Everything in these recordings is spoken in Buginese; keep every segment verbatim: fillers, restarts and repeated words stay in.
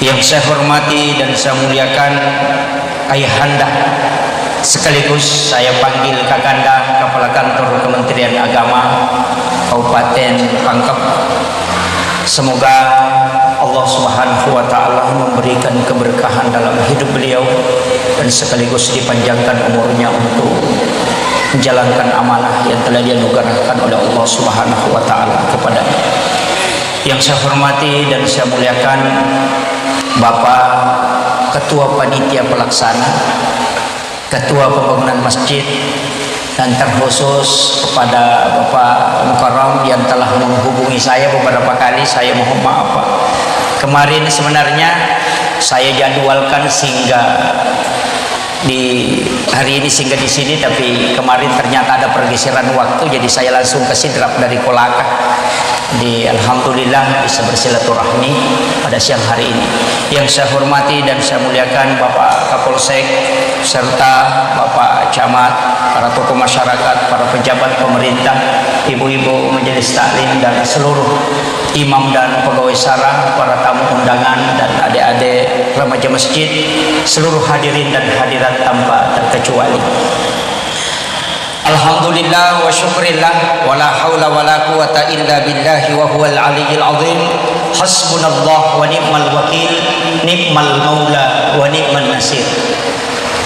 Yang saya hormati dan saya muliakan Ayahanda, sekaligus saya panggil Kakanda, Kepala Kantor Kementerian Agama Kabupaten Pangkep. Semoga Allah Subhanahu wa Ta'ala memberikan keberkahan dalam hidup beliau dan sekaligus dipanjangkan umurnya untuk menjalankan amanah yang telah dianugerahkan oleh Allah Subhanahu wa Ta'ala kepadanya. Yang saya hormati dan saya muliakan Bapak Ketua Panitia Pelaksana, Ketua Pembangunan Masjid, dan terkhusus kepada Bapak Mukarram yang telah menghubungi saya beberapa kali. Saya mohon maaf, Pak. Kemarin sebenarnya saya jadwalkan singgah di hari ini, singgah di sini, tapi kemarin ternyata ada pergeseran waktu, jadi saya langsung ke Sidrap dari Kolaka. Di, alhamdulillah, bisa bersilaturahmi pada siang hari ini. Yang saya hormati dan saya muliakan Bapak Kapolsek serta Bapak Camat, para tokoh masyarakat, para pejabat pemerintah, ibu-ibu majelis taklim, dan seluruh imam dan pegawai sara, para tamu undangan, dan adik-adik remaja masjid, seluruh hadirin dan hadirat tanpa terkecuali. Alhamdulillah wa syukrillah, wa la haula wa la quwata illa billahi wa huwal aliyyil azim. Hasbunallah wa ni'mal wakil, ni'mal maula wa ni'man nasir.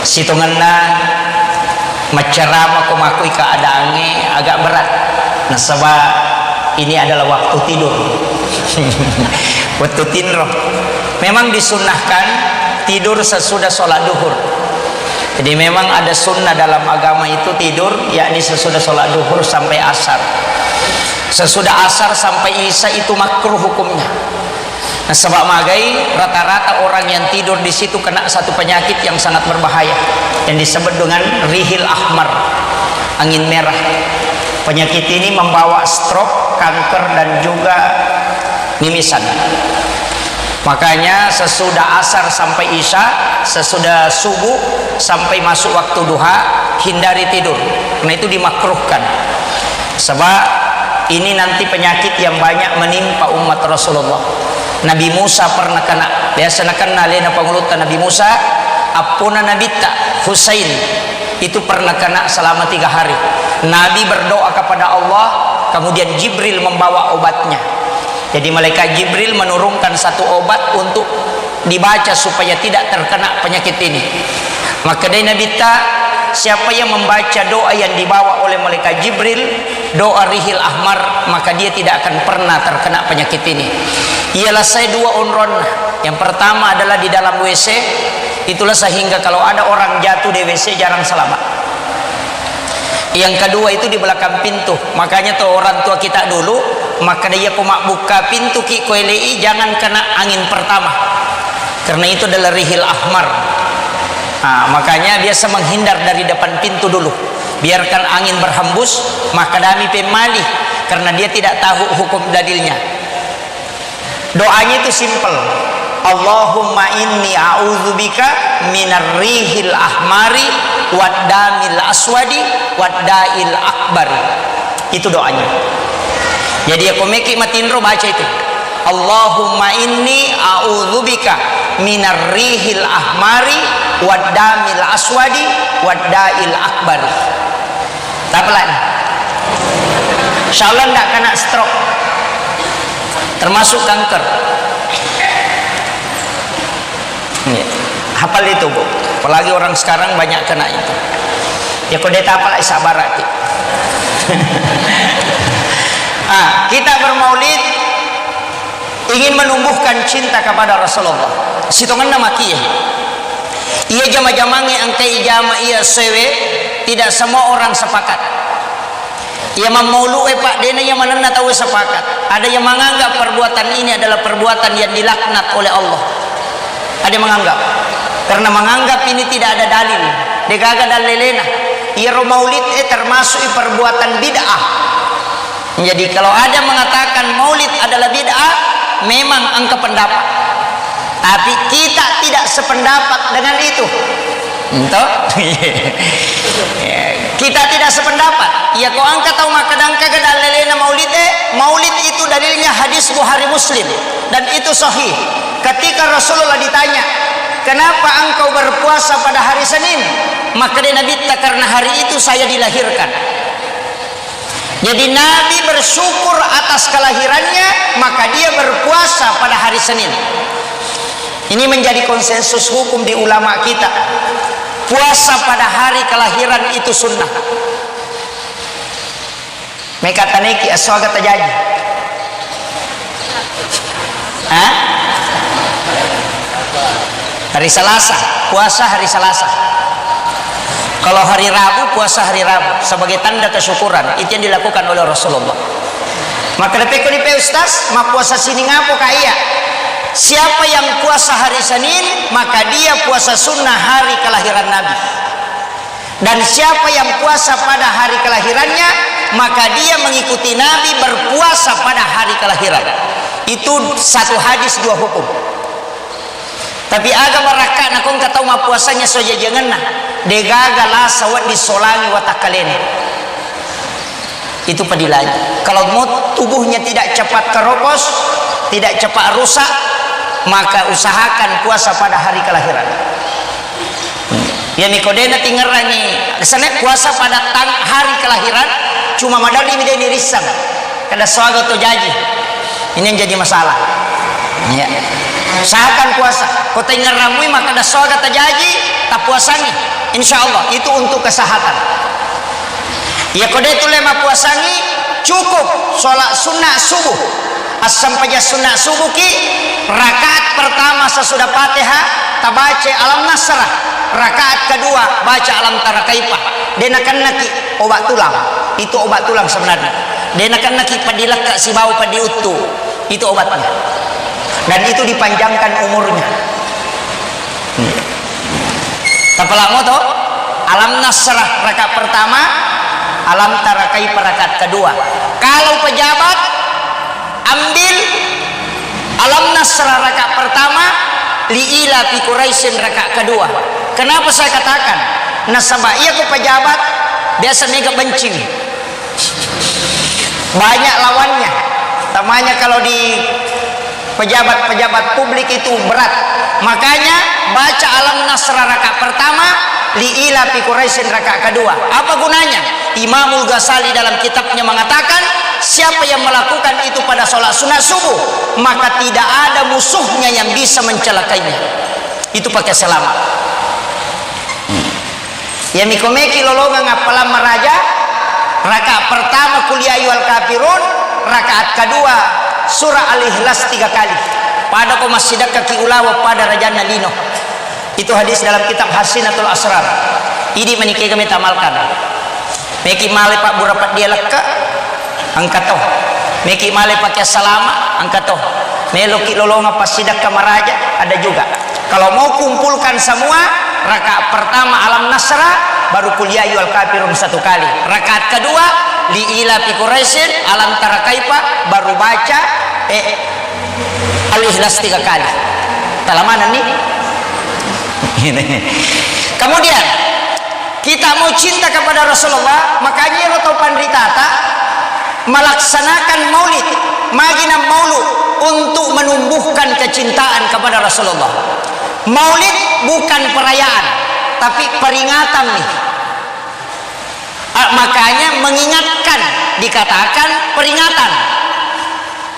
Sitongenna maccarama ko makui keadaangnge agak berat. Nasaba ini adalah waktu tidur. Waktu tinro. Memang disunnahkan tidur sesudah sholat duhur. Jadi memang ada sunnah dalam agama itu tidur, yakni sesudah sholat duhur sampai asar. Sesudah asar sampai isya itu makruh hukumnya. Nasaba magai, rata-rata orang yang tidur di situ kena satu penyakit yang sangat berbahaya yang disebut dengan rihil ahmar, angin merah. Penyakit ini membawa stroke, kanker, dan juga mimisan. Makanya sesudah asar sampai isya, sesudah subuh sampai masuk waktu duha, hindari tidur. Karena itu dimakruhkan. Sebab ini nanti penyakit yang banyak menimpa umat Rasulullah. Nabi Musa pernah kena, biasa nakena alena pangulutta Nabi Musa, appona Nabitta Husain itu pernah kena selama tiga hari. Nabi berdoa kepada Allah, kemudian Jibril membawa obatnya. Jadi malaikat Jibril menurunkan satu obat untuk dibaca supaya tidak terkena penyakit ini. Makkedai Nabitta, siapa yang membaca doa yang dibawa oleh malaikat Jibril, doa rihil ahmar, maka dia tidak akan pernah terkena penyakit ini. Ialah saya dua onronna. Yang pertama adalah di dalam W C, itulah sehingga kalau ada orang jatuh di W C jarang selamat. Yang kedua itu di belakang pintu. Makanya tuh orang tua kita dulu, maka dia ko mabbukka pintu ki ko elei, jangan kena angin pertama. Karena itu adalah rihil ahmar. Nah, makanya biasa menghindar dari depan pintu dulu. Biarkan angin berhembus, maka dami pemmali, karena dia tidak tahu hukum dalilnya. Doanya itu simple. Allahumma inni a'udzubika minar rihil ahmari wad damil aswadi wad da'il akbari. Itu doanya. Jadi ya komeki matinro baca itu. Allahumma inni a'udzubika minar rihil ahmari wad damil aswadi wad da'il akbari. Tapalani. Insya Allah ndak kena stroke. Termasuk kanker. Iya. Hafal itu, Bu. Apalagi orang sekarang banyak kena itu. Ya, kode tapalai sabaraki. Ah, kita bermaulid ingin menumbuhkan cinta kepada Rasulullah. Sitongenna makie. Iya jama-jamangnge engkai jama iya sewe, tidak semua orang sepakat. Iya mammaulu'e, Pak, dena iya manenna tauwe sepakat. Ada yang menganggap perbuatan ini adalah perbuatan yang dilaknat oleh Allah. Ada yang menganggap. Karena menganggap ini tidak ada dalil. Degaga dalelena. Iyaro maulid e termasuk perbuatan bid'ah. Jadi, kalau ada mengatakan maulid adalah bid'ah, memang engka pendapat. Tapi kita tidak sependapat dengan itu. Ento? Kita tidak sependapat. Ya, ko engka tau makkeda engkaga dalelena maulid e, maulid itu dalilnya hadis Bukhari Muslim. Dan itu sahih. Ketika Rasulullah ditanya, "Kenapa engkau berpuasa pada hari Senin?" Maka dia Nabitta, "Karena hari itu saya dilahirkan." Jadi Nabi bersyukur atas kelahirannya, maka dia berpuasa pada hari Senin. Ini menjadi konsensus hukum di ulama kita. Puasa pada hari kelahiran itu sunnah. Meka taneki esso aga tajaji? Hah? Hari Selasa, puasa hari Selasa. Kalau hari Rabu, puasa hari Rabu sebagai tanda kesyukuran. Itu yang dilakukan oleh Rasulullah. Maka depeko dipe Ustaz, mappuasa sining apo ka iya? Siapa yang puasa hari Senin, maka dia puasa sunnah hari kelahiran Nabi. Dan siapa yang puasa pada hari kelahirannya, maka dia mengikuti Nabi berpuasa pada hari kelahiran. Itu satu hadis dua hukum. Tapi aga barakka nakongka tau mappuasanya sojajangenna, degaga lasa wedding solangi watakkalena. Itu padilangi. Kalau mau tubuhnya tidak cepat keropos, tidak cepat rusak, maka usahakan puasa pada hari kelahiran. Iya miko de natingerangi, sana puasa pada tang-, hari kelahiran, cuma maderri mi de nirissang. Kada soaga to jaji. Ini yang jadi masalah. Iya. Usahakan puasa. Ko taingerramui maka kada soaga tajaji, tapuasangi. Insya Allah itu untuk kesehatan. Iya ko de tulle mapuasangi, cukup sholat sunnah subuh. Assampajang sunnah subuh ki, rakaat pertama sesudah Fatihah tabaca Alam Nasrah, rakaat kedua baca Alam Tara Kaifa. De nakennaki obat tulang. Itu obat tulang sebenarnya. De nakennaki padilekka sibawa padiuttu. Itu obatnya. Dan itu dipanjangkan umurnya. Tapalamo to, Alam Nasrah rakaat pertama, Alam Tara Kaifa rakaat kedua. Kalau pejabat, ambil Alam Nasrah rakaat pertama, Li ila fi Quraisyin rakaat kedua. Kenapa saya katakan? Nasaba iya ko pejabat, biasa mega bencing. Banyak lawannya. Tamanya kalau di pejabat-pejabat publik itu berat. Makanya baca Alam Nasrah rakaat pertama, Li ila fi Quraisyin rakaat kedua. Apa gunanya? Imamul Ghazali dalam kitabnya mengatakan, siapa yang melakukan itu pada sholat sunat subuh, maka tidak ada musuhnya yang bisa mencelakainya. Itu pakai selamat. Iya miko meki lolongeng appalang maraja, rakaat pertama Qul ya ayyuhal kafirun, rakaat kedua surah Al-Ikhlas tiga kali. Pada ko massidekka ki ulawa pada rajanna lino. Itu hadis dalam kitab Hasinatul Asrar. Idi manikega meta amalkan. Meki male pabbura peddia lekka, engka to. Meki male pake salama, engka to. Meloki lolongeng passidekka maraja, ada juga. Kalau mau kumpulkan semua, rakaat pertama Alam Nasrah, baru Qul ya ayyuhal kafirun satu kali. Rakaat kedua, Li ila fi Quraisyin, Alam Tara Kaifa, baru baca, eh, Al-Ikhlas tiga kali. Talamanenni. Kemudian, kita mau cinta kepada Rasulullah, makanya ero tau panritata melaksanakan maulid, magina maulud untuk menumbuhkan kecintaan kepada Rasulullah. Maulid bukan perayaan, tapi peringatan nih. Ah, makanya mengingatkan dikatakan peringatan.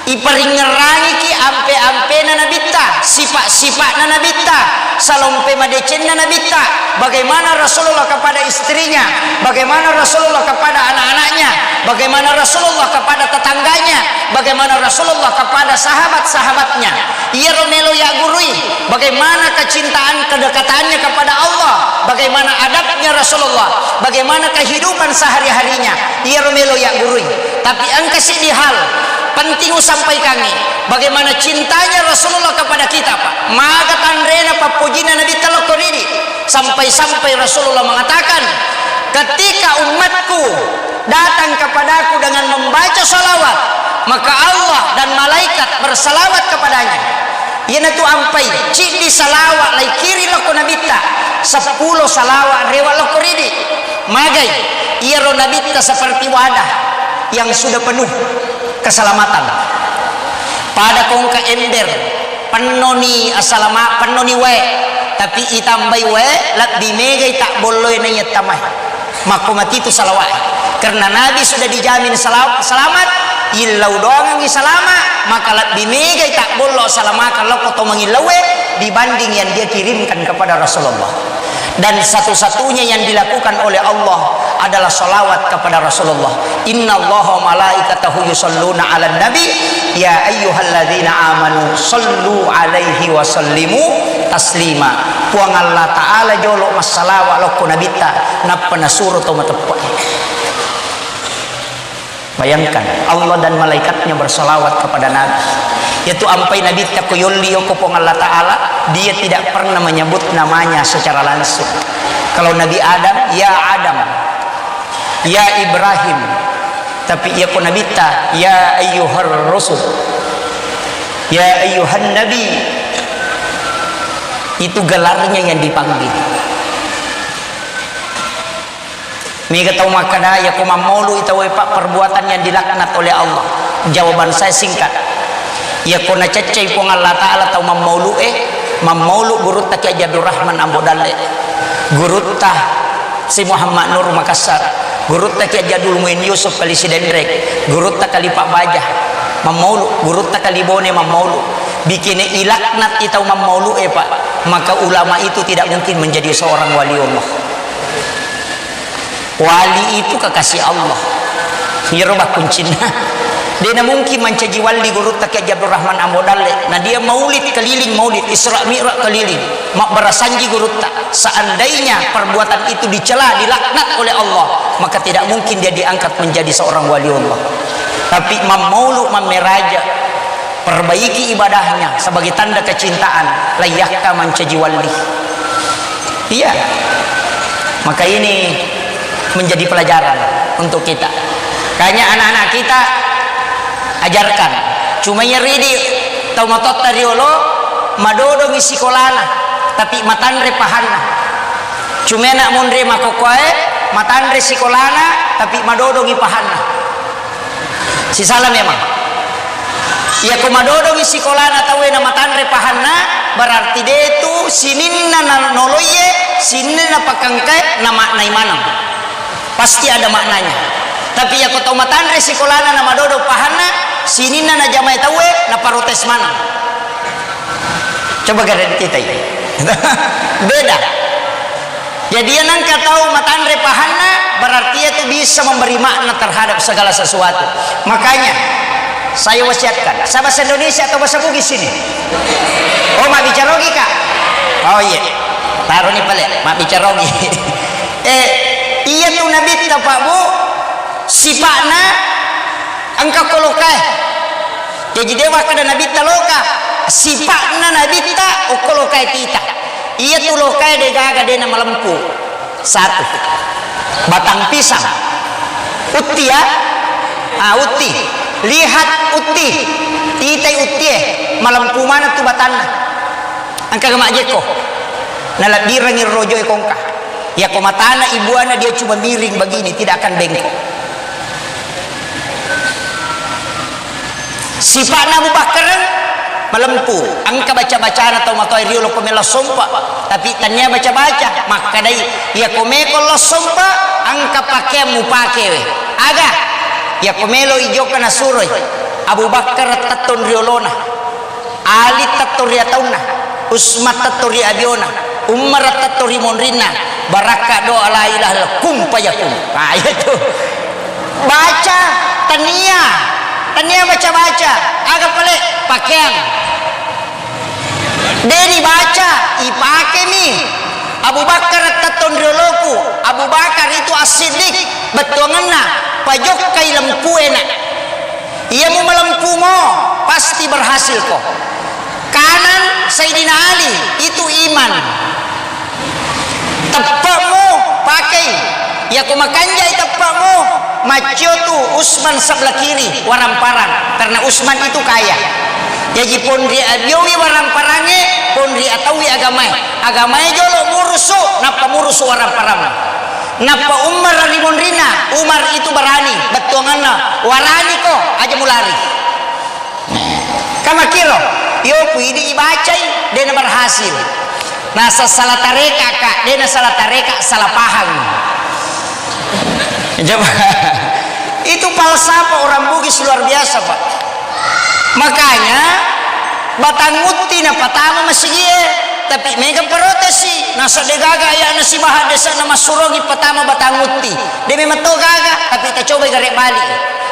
Iparingngerangiki ampe-ampena Nabitta, sifat-sifatna Nabitta, salompe madecenna Nabitta, bagaimana Rasulullah kepada istrinya, bagaimana Rasulullah kepada anak-anaknya, bagaimana Rasulullah kepada tetangganya, bagaimana Rasulullah kepada sahabat-sahabatnya. Iyaro melo yaggurui, bagaimana kecintaan kedekatannya kepada Allah, bagaimana adabnya Rasulullah, bagaimana kehidupan sehari-harinya. Iyaro melo yaggurui. Tapi engka siddi hal penting usampaikangi, bagaimana cintanya Rasulullah kepada kita, Pak. Maga tanrena pappojinna Nabitta lokko ridi. Sampai-sampai Rasulullah mengatakan, "Ketika umatku datang kepadaku dengan membaca salawat, maka Allah dan malaikat bersalawat kepadanya." Iyanatu ampai, ciddi salawat laikiri lokko Nabitta, seppulo salawat rewa lokko ridi. Magai, iyaro Nabitta seperti wadah yang sudah penuh keselamatan. Pada kongka ember, Pennoni asalama, pennoni wae, tapi itambai wae, lebbi megai tabbolloe naiya tamae. Makko matitu salawa'e. Karena Nabi sudah dijamin sala-, selamat, illau doangengngi salama, maka lebbi megai tabbollo asalamakeng lokko to mangillauwe dibanding yang dia kirimkan kepada Rasulullah. Dan satu-satunya yang dilakukan oleh Allah adalah salawat kepada Rasulullah. Inna Allah wa malaikatahu yusalluna ala nabi, ya ayyuhalladzina amanu sallu alaihi wa sallimu taslima. Puang Allah Ta'ala jolo massalawa lokko nabitta, nappa nasuro to mateppe. Bayangkan, Allah dan malaikatnya bersalawat kepada Nabi. Yaitu ampai Nabi ko yolli yoko Puang Allah Ta'ala, dia tidak pernah menyebut namanya secara langsung. Kalau Nabi Adam, ya Adam, ya Ibrahim. Tapi iya ko Nabi ta, ya ayyuhar rusul, ya ayyuhan nabi. Itu gelarnya yang dipanggil. Mega tau makkeda, "Yako mammaulu i tauwe, Pak, perbuatan yang dilaknat oleh Allah." Jawaban saya singkat. Yako naceccei Puang Allah Ta'ala tau mammaulu e, mammaulu gurutta Kiai Haji Abdurrahman Ambo Dalle, gurutta Si Muhammad Nur Makassar, gurutta Kiai Haji Abdul Muin Yusuf Kali Sidenreng, gurutta Kali Pak Baja mammaulu, gurutta Kali Bone mammaulu. Bikine ilaknat i tau mammaulu e, Pak, maka ulama itu tidak mungkin menjadi seorang wali Allah. Wali itu kekasih Allah. Iyaro bakkuncinna. De namungkin mancaji wali gurutta Kiai Haji Abdurrahman Ambo Dalle. Na dia maulid keliling, maulid Isra Mi'raj keliling. Mabbarasanji gurutta. Seandainya perbuatan itu dicela, dilaknat oleh Allah, maka tidak mungkin dia diangkat menjadi seorang wali Allah. Tapi mammaulu mammeraja, perbaiki ibadahnya sebagai tanda kecintaan, layyakka mancaji wali. Iya. Maka ini menjadi pelajaran untuk kita. Kayaknya anak-anak kita ajarkan. Cuma iya ridi tau matotta riolo madodongi sikolana, tapi matanre pahanna. Cuma anak monri makokkoe matanre sikolana, tapi madodongi pahanna. Sisala memang. Iyako madodongi sikolana tauwe na matanre pahanna, berarti detu sininna na noloiye, sininna pakengkae na maknai maneng. Pasti ada maknanya. Tapi iyako tau matanre sikolana na madodo pahanna, sininna najamai tauwe na protes maneng. Coba gareng kita ini. Beda. Jadi, yang nangka tau matanre pahanna, berarti itu bisa memberi makna terhadap segala sesuatu. Makanya, saya wasiatkan, saya bahasa Indonesia atau bahasa Bugis ini? Oh, mabbicara Ogi, Kak? Oh, iya. Taruh nih, pale, mabbicara Ogi. Eh, iya tuh Nabi, Pak Bu, sipakna engka ko lokae. Jaji, de wakkeda Nabitta loka, sipakna Nabitta okko lokae tita. Iya tu lokae de gaga de na malempu. Satu. Batang pisang. Utti ya? Ah, utti. Lihat utti. Titai uttie. Malempu maneng tu batanna. Engka ga majjekko. Nalabbirengngi rojoe kongka. Yako matana ibuana dia cuma miring begini, tidak akan bengkok. Sipa'na Abu Bakar malempu, engka baca-bacana tau matoa riolo ko melo sompa, tapi tania baca-baca, makkedai, "Iyako meko lo sompa, engka pakeang mupake we." Aga? Iyako melo ijokka nasuroi, Abu Bakar tettong riolona. Ali tetto ri ataunna, Usman tetto ri abiona, Umar tetto ri monrinna, barakka doa la ilaha illallah, kun fayakun. Ah, itu. Baca, tania, tania baca-baca, aga pale pakeang. De dibaca, ipakemi. Abu Bakar tettong rioloku, Abu Bakar itu as-siddiq, bettuangenna, pajokkai lempuena. Iya mu malempumo, pasti berhasil ko. Kanan Sayyidina Ali, itu iman. Teppe'mu pakei. Yako makanjai teppe'mu, maccio tu Usman sebelah kiri, waramparang. Karena Usman itu kaya. Jaji ponri abiowi waramparangnya, ponri ataui agamae. Agamae jolo murusu, nappa murusu waramparang. Nappa Umar ri monrinna, Umar itu berani, bettuanganna, "Waraniko, aja mulari." Nah, kamakiro, Yo, ku idi ibacai, de na berhasil. Nasa salah tareka, Kak, de na salah tareka, salah paham. Coba. Itu falsafah orang Bugis luar biasa, Pak. Makanya, Batang Utti na patama masigie, tapi mega protesi. Nasa de gaga ayana sibaha desa na massurongi patama Batang Utti. De memang to gaga, tapi ta coba gare bali.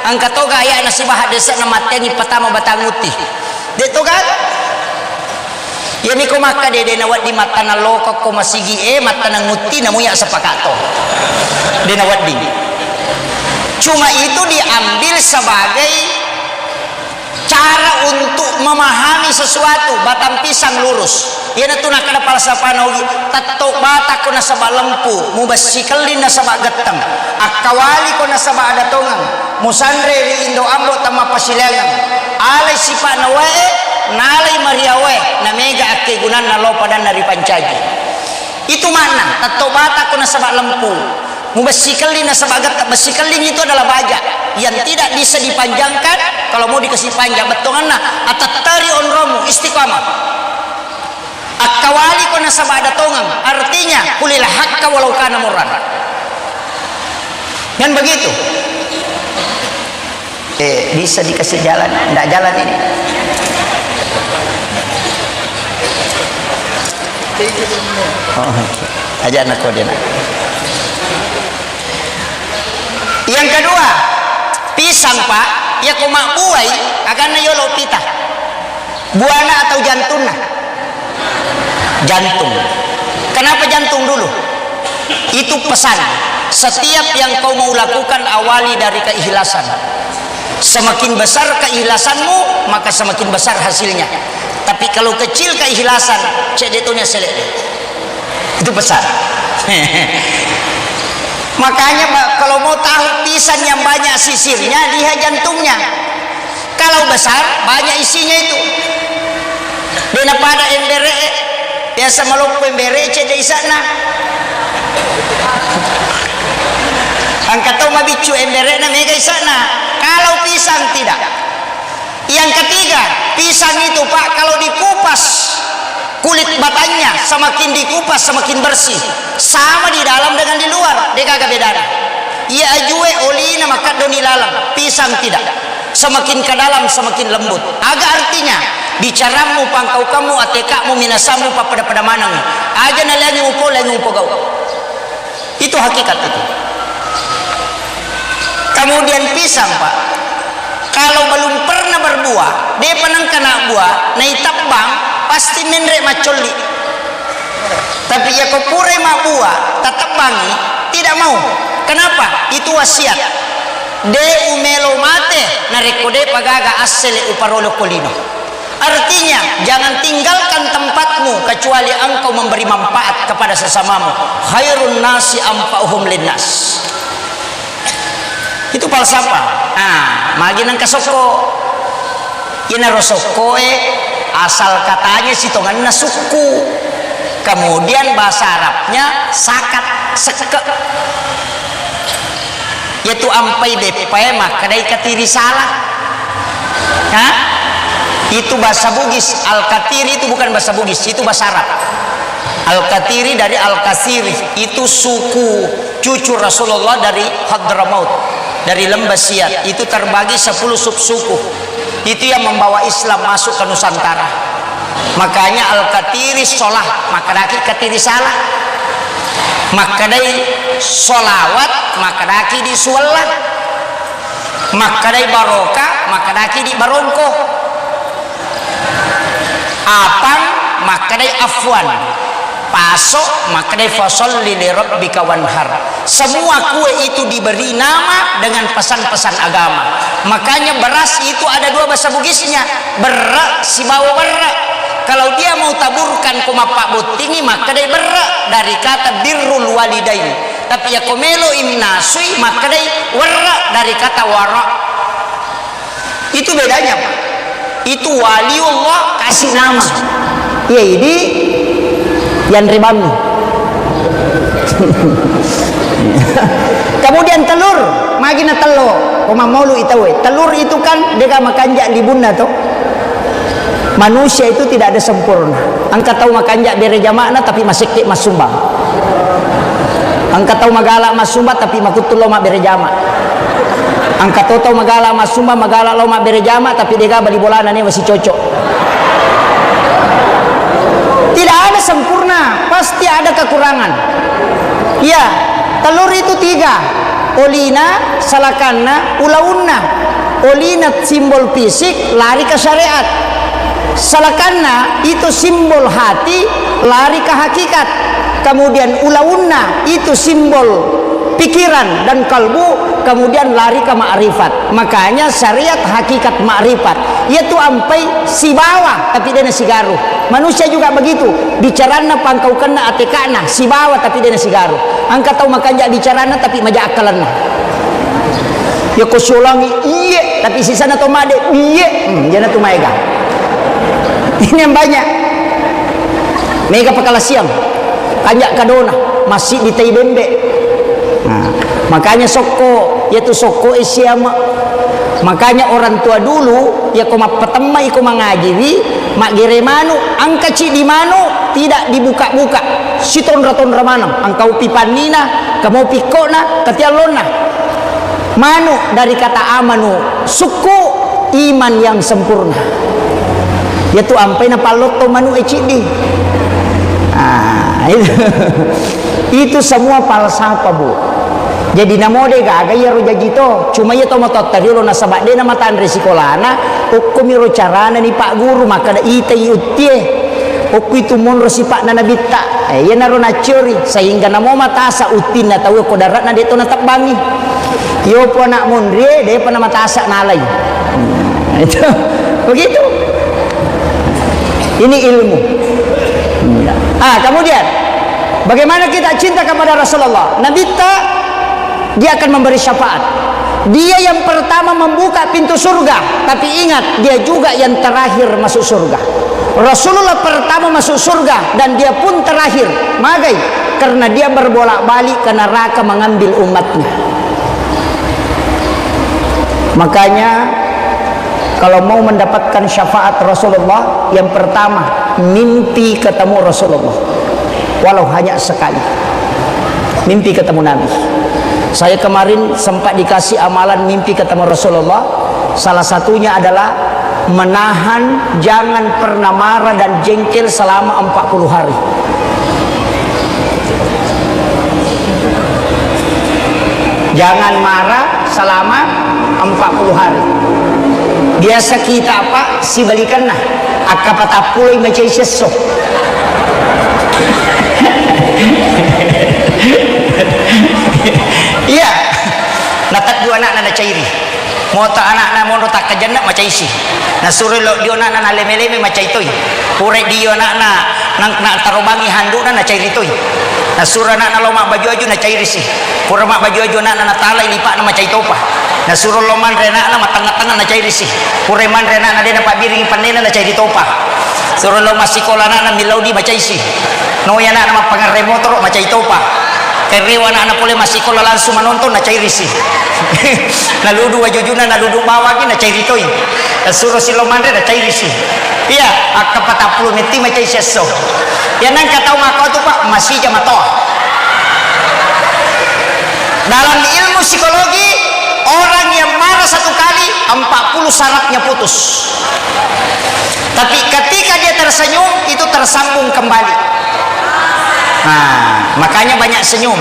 Angka toga ayana sibaha desa na mattengi patama Batang Utti. De to gaga. Iyami ko makkeda de nawedding mattaneng lokokko masigi e, mattaneng Utti, namuya sepakat to. De nawedding. Cuma itu diambil sebagai cara untuk memahami sesuatu, batang pisang lurus. Iyanatu nakkeda falsafana Ugi, tetto batakko nasaba lempu, mubessi kelling nasaba getteng, akkawaliko nasaba ada tongeng. Musanre ri Indo Ambo temmapasileangeng. Alai sipa'na wae, nalai mariawae, namega akkegunanna lao padanna ripancaji. Itu makna, tetto batakko nasaba lempu. Mubessi kelling nasaba getta. Bessi kelling itu adalah baja yang tidak bisa dipanjangkan, kalau mau dikasih panjang bettonganna, atetteri onromu, istiqamah. Akkawaliko nasaba ada tongeng, artinya kulil hakka walau kana murran. Kan begitu? Eh, bisa dikasih jalan? Ndak jalan ini. Oh, aja anak kau dia nak. Yang kedua, pisang, Pak, ya ko mabbuai, aganna yolo pita. Buana atau jantunna? Jantung. Kenapa jantung dulu? Itu pesan. Setiap yang kau mau lakukan, awali dari keikhlasan. Semakin besar keikhlasanmu, maka semakin besar hasilnya. Tapi kalau kecil keikhlasan, cedde tonya sele. Itu pesan. Makanya, Pak, kalau mau tahu pisang yang banyak sisirnya, lihat jantungnya. Kalau besar, banyak isinya itu. Dena pada embere, biasa maloppo embere, cedde isana. Angka to mabiccu embere na mega isana. Kalau pisang tidak. Yang ketiga, pisang itu, Pak, kalau dikupas, kulit batangnya semakin dikupas, semakin bersih. Sama di dalam dengan di luar, degaga bedana. Iya ajue olina makaddoni laleng, pisang tidak. Semakin ke dalam, semakin lembut. Aga artinya? Bicarammu, pangkaukammu, atekakmu, minasammu, pappada-pada maneng. Aja naleangi upo, leangi upo gau. Itu hakikat itu. Kemudian pisang, Pak, kalau belum pernah berbuah, depa nengka na buah, naitabbang, pasti menre maccolli. Tapi iya ko purai mabbuah, tatebbangi, tidak mau. Kenapa? Itu wasiat. De umelo mate, narekko depa gaga assele uparolo ko lino. Artinya, jangan tinggalkan tempatmu kecuali engkau memberi manfaat kepada sesamamu. Khairun nasi anfa'uhum linnas. Itu falsafah. Nah, magi nengka sokko. Inaro sokkoe, asal katanya sitongenna sukku. Kemudian bahasa Arabnya sakat, sekke. Yaitu ampai beppae makkedai katiri salah. Hah? Itu bahasa Bugis. Al-Katiri itu bukan bahasa Bugis, itu bahasa Arab. Al-Katiri dari Al-Kasiri, itu suku cucu Rasulullah dari Hadramaut, dari Lembah Siat. Itu terbagi sepuluh subsuku. Itu yang membawa Islam masuk ke Nusantara. Makanya Al-Katiri solah, makkedaki katiri salah. Makkedai solawat, makkedaki di suwella. Makkedai baroka, makkedaki di barongko. Apang, makkedai afwan. Paso, makkedai fasalli li rabbika wanhar. Semua kue itu diberi nama dengan pesan-pesan agama. Makanya beras itu ada dua bahasa Bugisnya, berre sibawa werre. Kalau dia mau taburkan ko mappabbottingi, makkedai berre dari kata birrul walidain. Tapi ya ko melo imnasui, makkedai werre dari kata wara. Itu bedanya, Pak. Itu waliullah kasih nama. Iya, idi yang ribami. Kemudian telur, magi na tello, ko mammaulu itawe. Telur itu kan dega makanja libunna to. Manusia itu tidak ada sempurna. Engka tau makanja bere jama'na tapi masekke massumbang. Engka tau magala massumbang tapi makuttu lao mabbere jama. Engka to tau magala massumbang, magala lao mabbere jama tapi dega bali bolana newa sicocok. Tidak ada sempurna, pasti ada kekurangan. Iya, telur itu tiga. Olina, salakanna, ulaunna. Olina simbol fisik, lari ke syariat. Salakanna itu simbol hati, lari ke hakikat. Kemudian ulaunna itu simbol pikiran dan kalbu, kemudian lari ke makrifat. Makanya syariat hakikat makrifat. Iya tu ampai sibawa, tapi dena sigaru. Manusia juga begitu. Bicaranna pangkaukenna atekana, sibawa, tapi dena sigaru. Engka tau makanja bicaranna, tapi maja akkalenna. Yako siolangi, iye, tapi sisana to made, iye, hmm, jana tu maega. Ini yang banyak. Mega pakalasiang, kanja kadona, masih di tai bembe. Nah, makanya sokko, yaitu sokko e siama. Makanya orang tua dulu, yako mappatemma iko mangajiwi, maggere manu, angka ciddi manu, tidak dibuka-buka. Sitonra-tonra maneng, angka upi pannina, kamo pikkona, katiallonna. Manu dari kata amanu, sukku, iman yang sempurna. Yaitu ampai napallotto manu e ciddi. Ah, itu. Itu semua falsafah, Bu. Jadi namo de gaga iyaro jaji to. Cuma iya to matotta riolo nasaba de namatanre sikolana, okkomiro carana ni Pak Guru, makkada itai uttie. Okku itu monro sipa'na nabitta. Eh, iyanaro nacciori, sehingga namo matasa uttinna tau ko daratna de to natebbangi. Yopo anak monrie, depa namatasa nalai. Hmm, itu. Begitu. Ini ilmu. Ah, kemudian, bagaimana kita cinta kepada Rasulullah? Nabitta, dia akan memberi syafaat. Dia yang pertama membuka pintu surga, tapi ingat, dia juga yang terakhir masuk surga. Rasulullah pertama masuk surga dan dia pun terakhir. Magai? Karena dia berbolak-balik ke neraka mengambil umatnya. Makanya, kalau mau mendapatkan syafaat Rasulullah, yang pertama, mimpi ketemu Rasulullah. Walau hanya sekali. Mimpi ketemu Nabi. Saya kemarin sempat dikasih amalan mimpi ketemu Rasulullah. Salah satunya adalah menahan, jangan pernah marah dan jengkel selama empat puluh hari. Jangan marah selama empat puluh hari. Biasa kita apa? Sibalikanna. Akka patappuloi macai siesso. Iya. Nateddu anakna nacairi. Mota anakna monro takkajanna macaisi. Nasuro lo dio anakna naleme-leme macai toi. Pura dio anakna nang-, na tarobangi handukna nacairi toi. Nasuro anakna lo mabbaju-aju nacairisi. Pura mabbaju-aju anakna natalai lipakna macai topa. Nasuro lo manre anakna mattengnga-tengnga nacairisi. Pura manre anakna de napabbiring pennena nacairi topa. Suro lo massikola anakna millau di macaisi. Noi anakna mappangerre motoro macai topa. Kerrewa anakna pole massikola langsung manonton nacairisi. Naludu wajujuna, naludu bawangi, nacairi toi. Nasuro silo manre, nacairisi. Iya, akka patappulo metti macai siesso. Iya, nangka tau makko tu, Pak, masija matoa. Dalam ilmu psikologi, orang yang marah satu kali, empat puluh sarafnya putus. Tapi ketika dia tersenyum, itu tersambung kembali. Nah, makanya banyak senyum.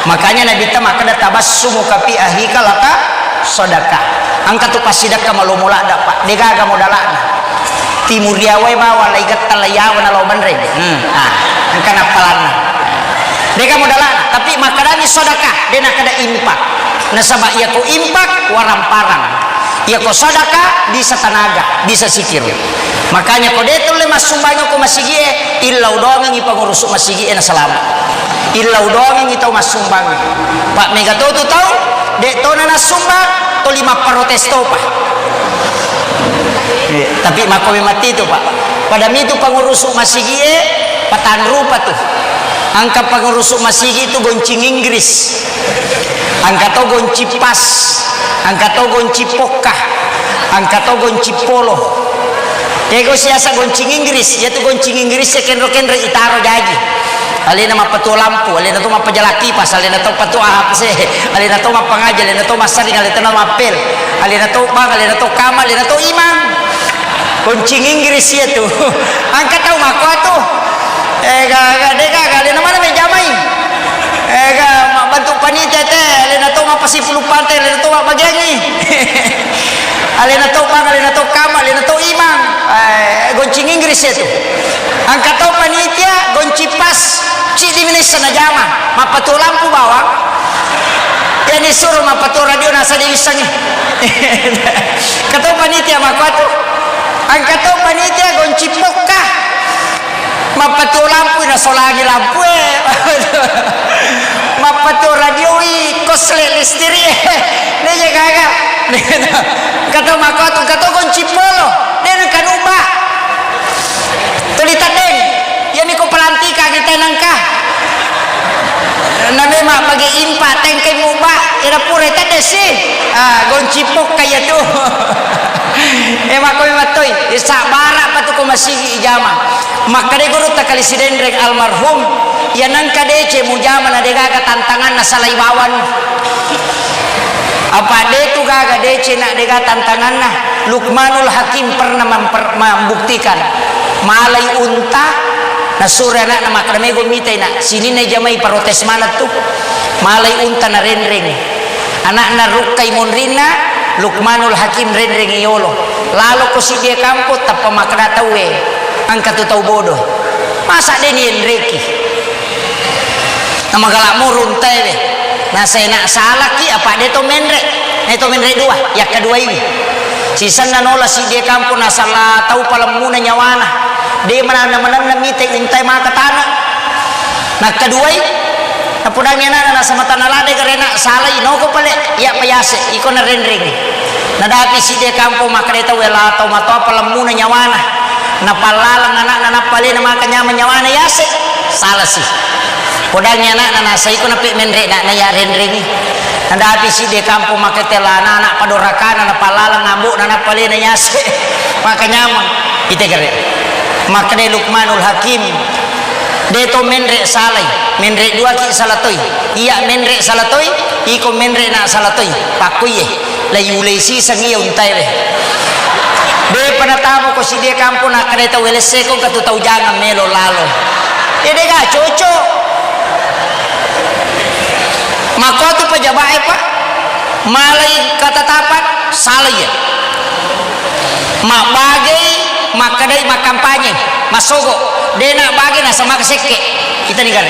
Makanya Nabi ta makkeda, "Tabassumuka fi akhika laka sadaqah." Engka tu passidekka malomo ladda, Pak. Degaga modalakna. Timuriawae bawang lai getta lai yawa nalo menre. Hmm, ah, engka nappalanna. Dega modalakna, tapi makkedani sadaqah, de nakkeda infak. Nasaba iyako infak, waramparang. Iyako sadaka, bisa tanaga, bisa sikir. Makanya ko de tulle massumbangi ko masigie, illau doangengi pengurus masigie nasalama. Illau doangengi tau massumbangi. Pak mega to tu tau, de tona nassumbang, toli mapparotes topa. Eh, tapi makko memang itu, Pak. Pada mitu pengurus masigie, patanrupa tu. Angka pengurus masigi tu goncing Inggris. Engka to gonci pas, engka to gonci pokka, engka to gonci polo. Ego siasa goncing Inggris, iyatu goncing Inggris e kenro-kenro itaro jaji. Alena mappatuo lampu, alena to mappajala kipas, alena to patuo A H C, alena to mappangaji, alena to massaring, alena to mappel, alena to bang, alena to kama, alena to imang. Goncing Inggris iyatu. Engka tau makkuatu. Ega, ega, de gaga, alena mana mejamai. Ega, mabbantu panitia te, alena to mappasipulu pante, alena to mabbagiangi. Alena to bang, alena to kama, alena to imang. Eh, goncing Inggris iyatu. Engka to panitia, goncing pas, ciddi minessa najama, mappatuo lampu bawang. Iyani suro mappatuo radio nasa diwissengi. Engka to panitia makkuatu. Engka to panitia goncing pokka. Mappatuo lampui nasolangi lampue. Mappatuo radioi kosle listiri. Neje gaga. Kato makkotu, kato goncing polo. Dena kanuba. Tuli tadeng. Iyami ko pelantika kita nangka. Na memang bagi impa tengkai muba. Ira pura tadesi. Ah, goncing pokka iya tu. Eh, makko memang toi. Sabara patu ko masigi ijama. Makkeda gurutta kali Sidenreng almarhum, iya nengka deceng mujama na degaga tantanganna salai bawang. Apa detu gaga deceng na dega tantanganna? Luqmanul Hakim pernah memper-, membuktikan malai unta nasuro anakna makkeda mego mitai na sininna jamai protes maneng tu. Malai unta narenreng. Anakna rukkai monrinna, Luqmanul Hakim renreng yolo. Lalo ko siddi kampo tappa makkeda tauwe, engka tu tau bodoh. Masa de nienreki? Namagala murung tewe. Nasena salaki apa de to menre? De to menre dua, yakkaduaiwi. Sisenna nola siddi kampo nasala tau palemmuna nyawana. De mananna-mananna mite untai maka tana. Nakkaduai, napodangi anakna nasaba tana ladde garena salai noko pale, iya payase, iko narenreng. Nadapi sidde kampo makkeda tau wela tau matoa palemmuna nyawana. Napallaleng anakna nappa alena maka nyameng nyawana yase. Salasi. Podangi anakna nasa iko nape menre na, na iya renrengi. Nadapi sidde kampo makkeda tela anak-anak padorakana napallaleng ambokna nappa alena yase. Maka nyameng. Ite gare. Makkeda Luqmanul Hakim. De to menre salai, menre duaki sala toi. Iya menre sala toi, iko menre na sala toi. Pakkuiye, lai ulei siseng iya untae we. De panatamu ko sidie kampo nakkeda tau welesseko katu tau jangang melo lalo. Ya de ga cocok. Makko tu pejabat e, Pak. Malai katatapan, salai ya. Mabbagei, makkedai makkampanye, massogo. De na bage nasaba maka sekke. Kita ni gare.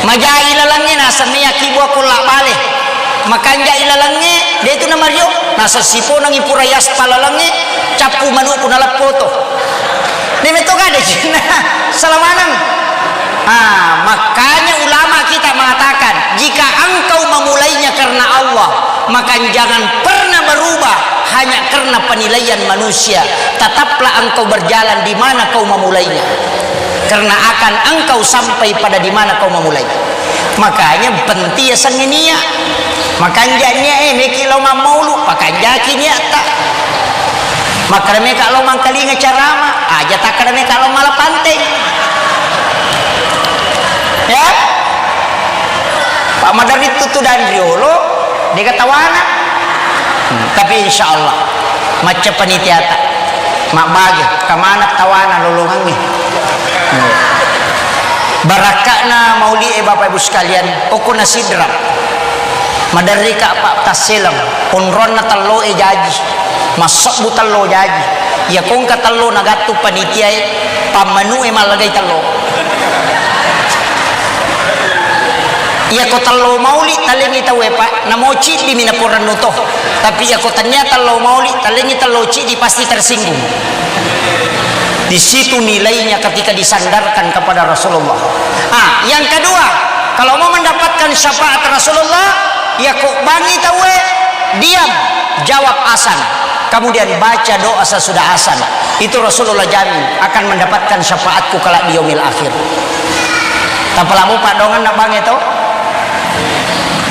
Majai lalengnge nasaba mea kibua kolla bale. Makanjai lalengnge, de tu na mario. Nasaba siponangi pura yaspa lalengnge, cappu manuku naleppoto. De metto gade cina. Salamaneng. Ah, makanya ulama kita mengatakan, jika engkau memulainya karena Allah, maka jangan pernah berubah hanya karena penilaian manusia. Tetaplah engkau berjalan di mana kau memulainya. Karena akan engkau sampai pada di mana kau memulai. Makanya penting ya sangenia. Makanja nia e, meki lao mammaulu, pakanjaki niatta. Makkeda meka lao mangkalinga carama, aja takkeda meka lao mala panteng. Ya? Pak Madarit tutu dan riolo, dega tawana. Hmm, tapi insya Allah, macca panitiata. Mabbage, kamana tawana lolongangnge. Barakka'na mauli e, Bapak Ibu sekalian, okko na Sidrap. Maderri ka Pak Tasseleng, onronna tello e jaji, massebbu tello jaji. Iya kongka tello nagattu panitia e, pammanu e mallagai tello. Iyako tello mauli talengi tauwe, Pak, namo ciddimi naporennu to. Tapi iyako tennia tello mauli talengi tello ciddi pasti tersinggung. Di situ nilainya ketika disandarkan kepada Rasulullah. Ah, yang kedua, kalau mau mendapatkan syafaat Rasulullah, ya kok bangi tauwe, diam, jawab asan. Kemudian baca doa sesudah asan. Itu Rasulullah jamin akan mendapatkan syafaatku kelak di yaumil akhir. Tapalamu padongan na bange to?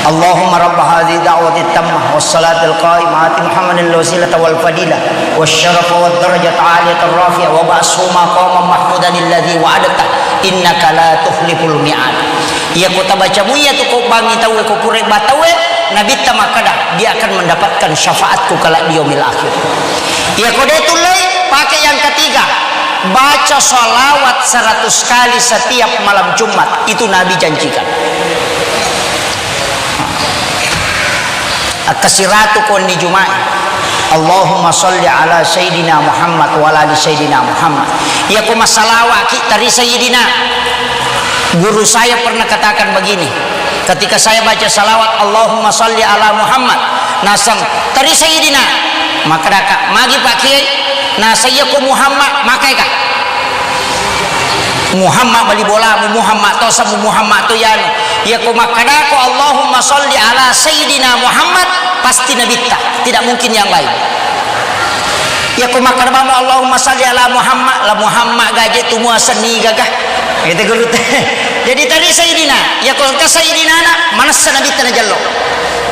اللهم رب هذه الدعوة التامة والصلاة القائمة آت محمدا الوسيلة والفضيلة والشرف والدرجة العالية الرفيعة وابعثه مقاما محمودا الذي وعدته إنك لا تخلف الميعاد. Iyako tabaca mui iyatu ko bangngi tauwe, ko pura ba tauwe, Nabitta makkada, dia akan mendapatkan syafaatku kelak di yaumil akhir. Iyako de tullei, pakai yang ketiga, baca salawat seratus kali setiap malam Jumat. Itu Nabi janjikan. Akkasiratu ko wenni Juma'i. Allahumma salli ala Sayyidina Muhammad wa ala ali Sayyidina Muhammad. Iyako massalawaki, tari Sayyidina. Guru saya pernah katakan begini, ketika saya baca salawat, "Allahumma salli ala Muhammad," naseng, "Tari Sayyidina." Makkedaka, "Magi Pak Kiai?" Naseng, "Iyako Muhammad, makaika." Muhammad bali bolamu, Muhammad to samu, Muhammad to yanu. Iyako makkedako, "Allahumma salli ala Sayyidina Muhammad," pasti Nabitta, tidak mungkin yang lain. Iyako makkeda mamo, "Allahumma salli ala Muhammad," la Muhammad gaje tu muaseng niga ga. Gitu guru te. Jadi tadi Sayyidina, iyako engka Sayyidina na, manessa Nabitta najello.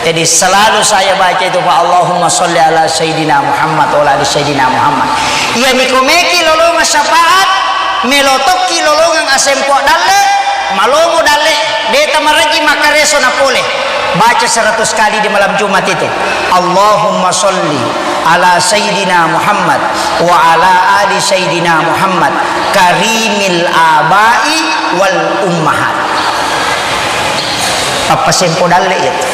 Jadi selalu saya baca itu, Pak, "Allahumma salli ala Sayyidina Muhammad wa ala ali Sayyidina Muhammad." Iya miko meki lolongang syafaat, melo tokki lolongang asempo dalle, malomo dalle, de tamarejji makkareso na pole. Baca seratus kali di malam Jumat itu. "Allahumma salli ala Sayyidina Muhammad wa ala ali Sayyidina Muhammad karimil abai wal ummahat." Pappasempo dalle iyatu.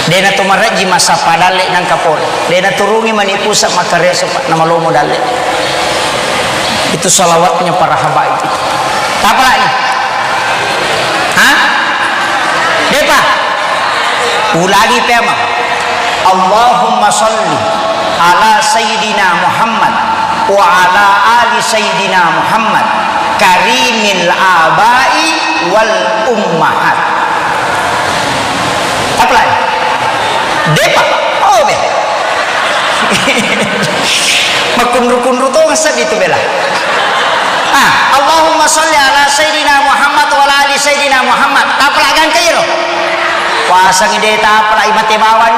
Dena to marejji massappa dalle nangka pole. Dena turungi mani pusat makkareso, Pak, namalomo dalle. Itu salawatnya para habaib itu. Tapalani? Hah? Depa? Ulangi pema. Allahumma salli ala Sayyidina Muhammad wa ala ali Sayyidina Muhammad karimil abai wal ummahat. Apa lagi? Depa? Oh, be. Makkunru-kunru to ngasab itu bela. Ah, Allahumma salli ala Sayyidina Muhammad wa ala ali Sayyidina Muhammad. Tapalak gangka iro. Puasang ide tapalak imate bawang.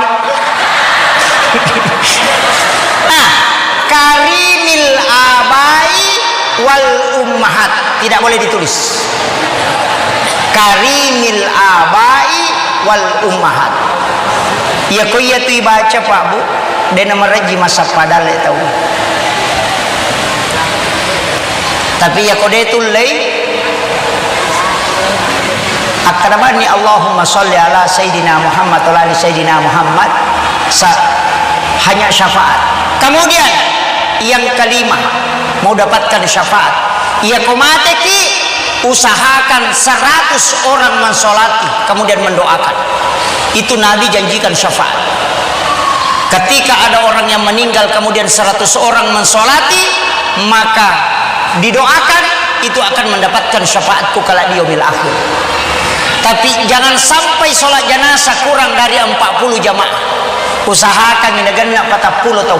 Ah, karimil abai wal ummahat. Tidak boleh ditulis. Karimil abai wal ummahat. Iya ko iya tu ibaca, Pak, Bu, de namarejji massappa dalle tau. Tapi iya ko de tullei, akkada bani, "Allahumma salli ala Sayyidina Muhammad wa ala ali Sayyidina Muhammad," sa-, hanya syafaat. Kemudian yang kelima, mau dapatkan syafaat. Iya ko mateki, usahakan seratus orang mensolati, kemudian mendoakan. Itu Nabi janjikan syafaat. Ketika ada orang yang meninggal, kemudian seratus orang mensolati, maka didoakan, itu akan mendapatkan syafaatku kelak di yaumil akhir. Tapi jangan sampai sholat jenazah kurang dari empat puluh jamaah. Usahakan ini genna patappulo tau.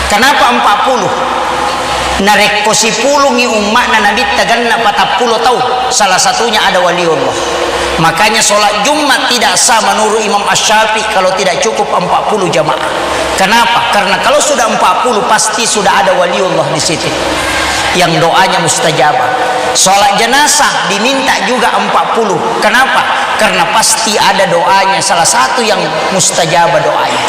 Kenapa empat puluh? Narekko sipulungngi umma'na Nabitta genna patappulo tau, salah satunya ada waliullah. Makanya sholat Jumat tidak sah menurut Imam Asy-Syafi'i kalau tidak cukup empat puluh jamaah. Kenapa? Karena kalau sudah empat puluh, pasti sudah ada waliullah di situ yang doanya mustajabah. Sholat jenazah diminta juga empat puluh. Kenapa? Karena pasti ada doanya, salah satu yang mustajabah doanya.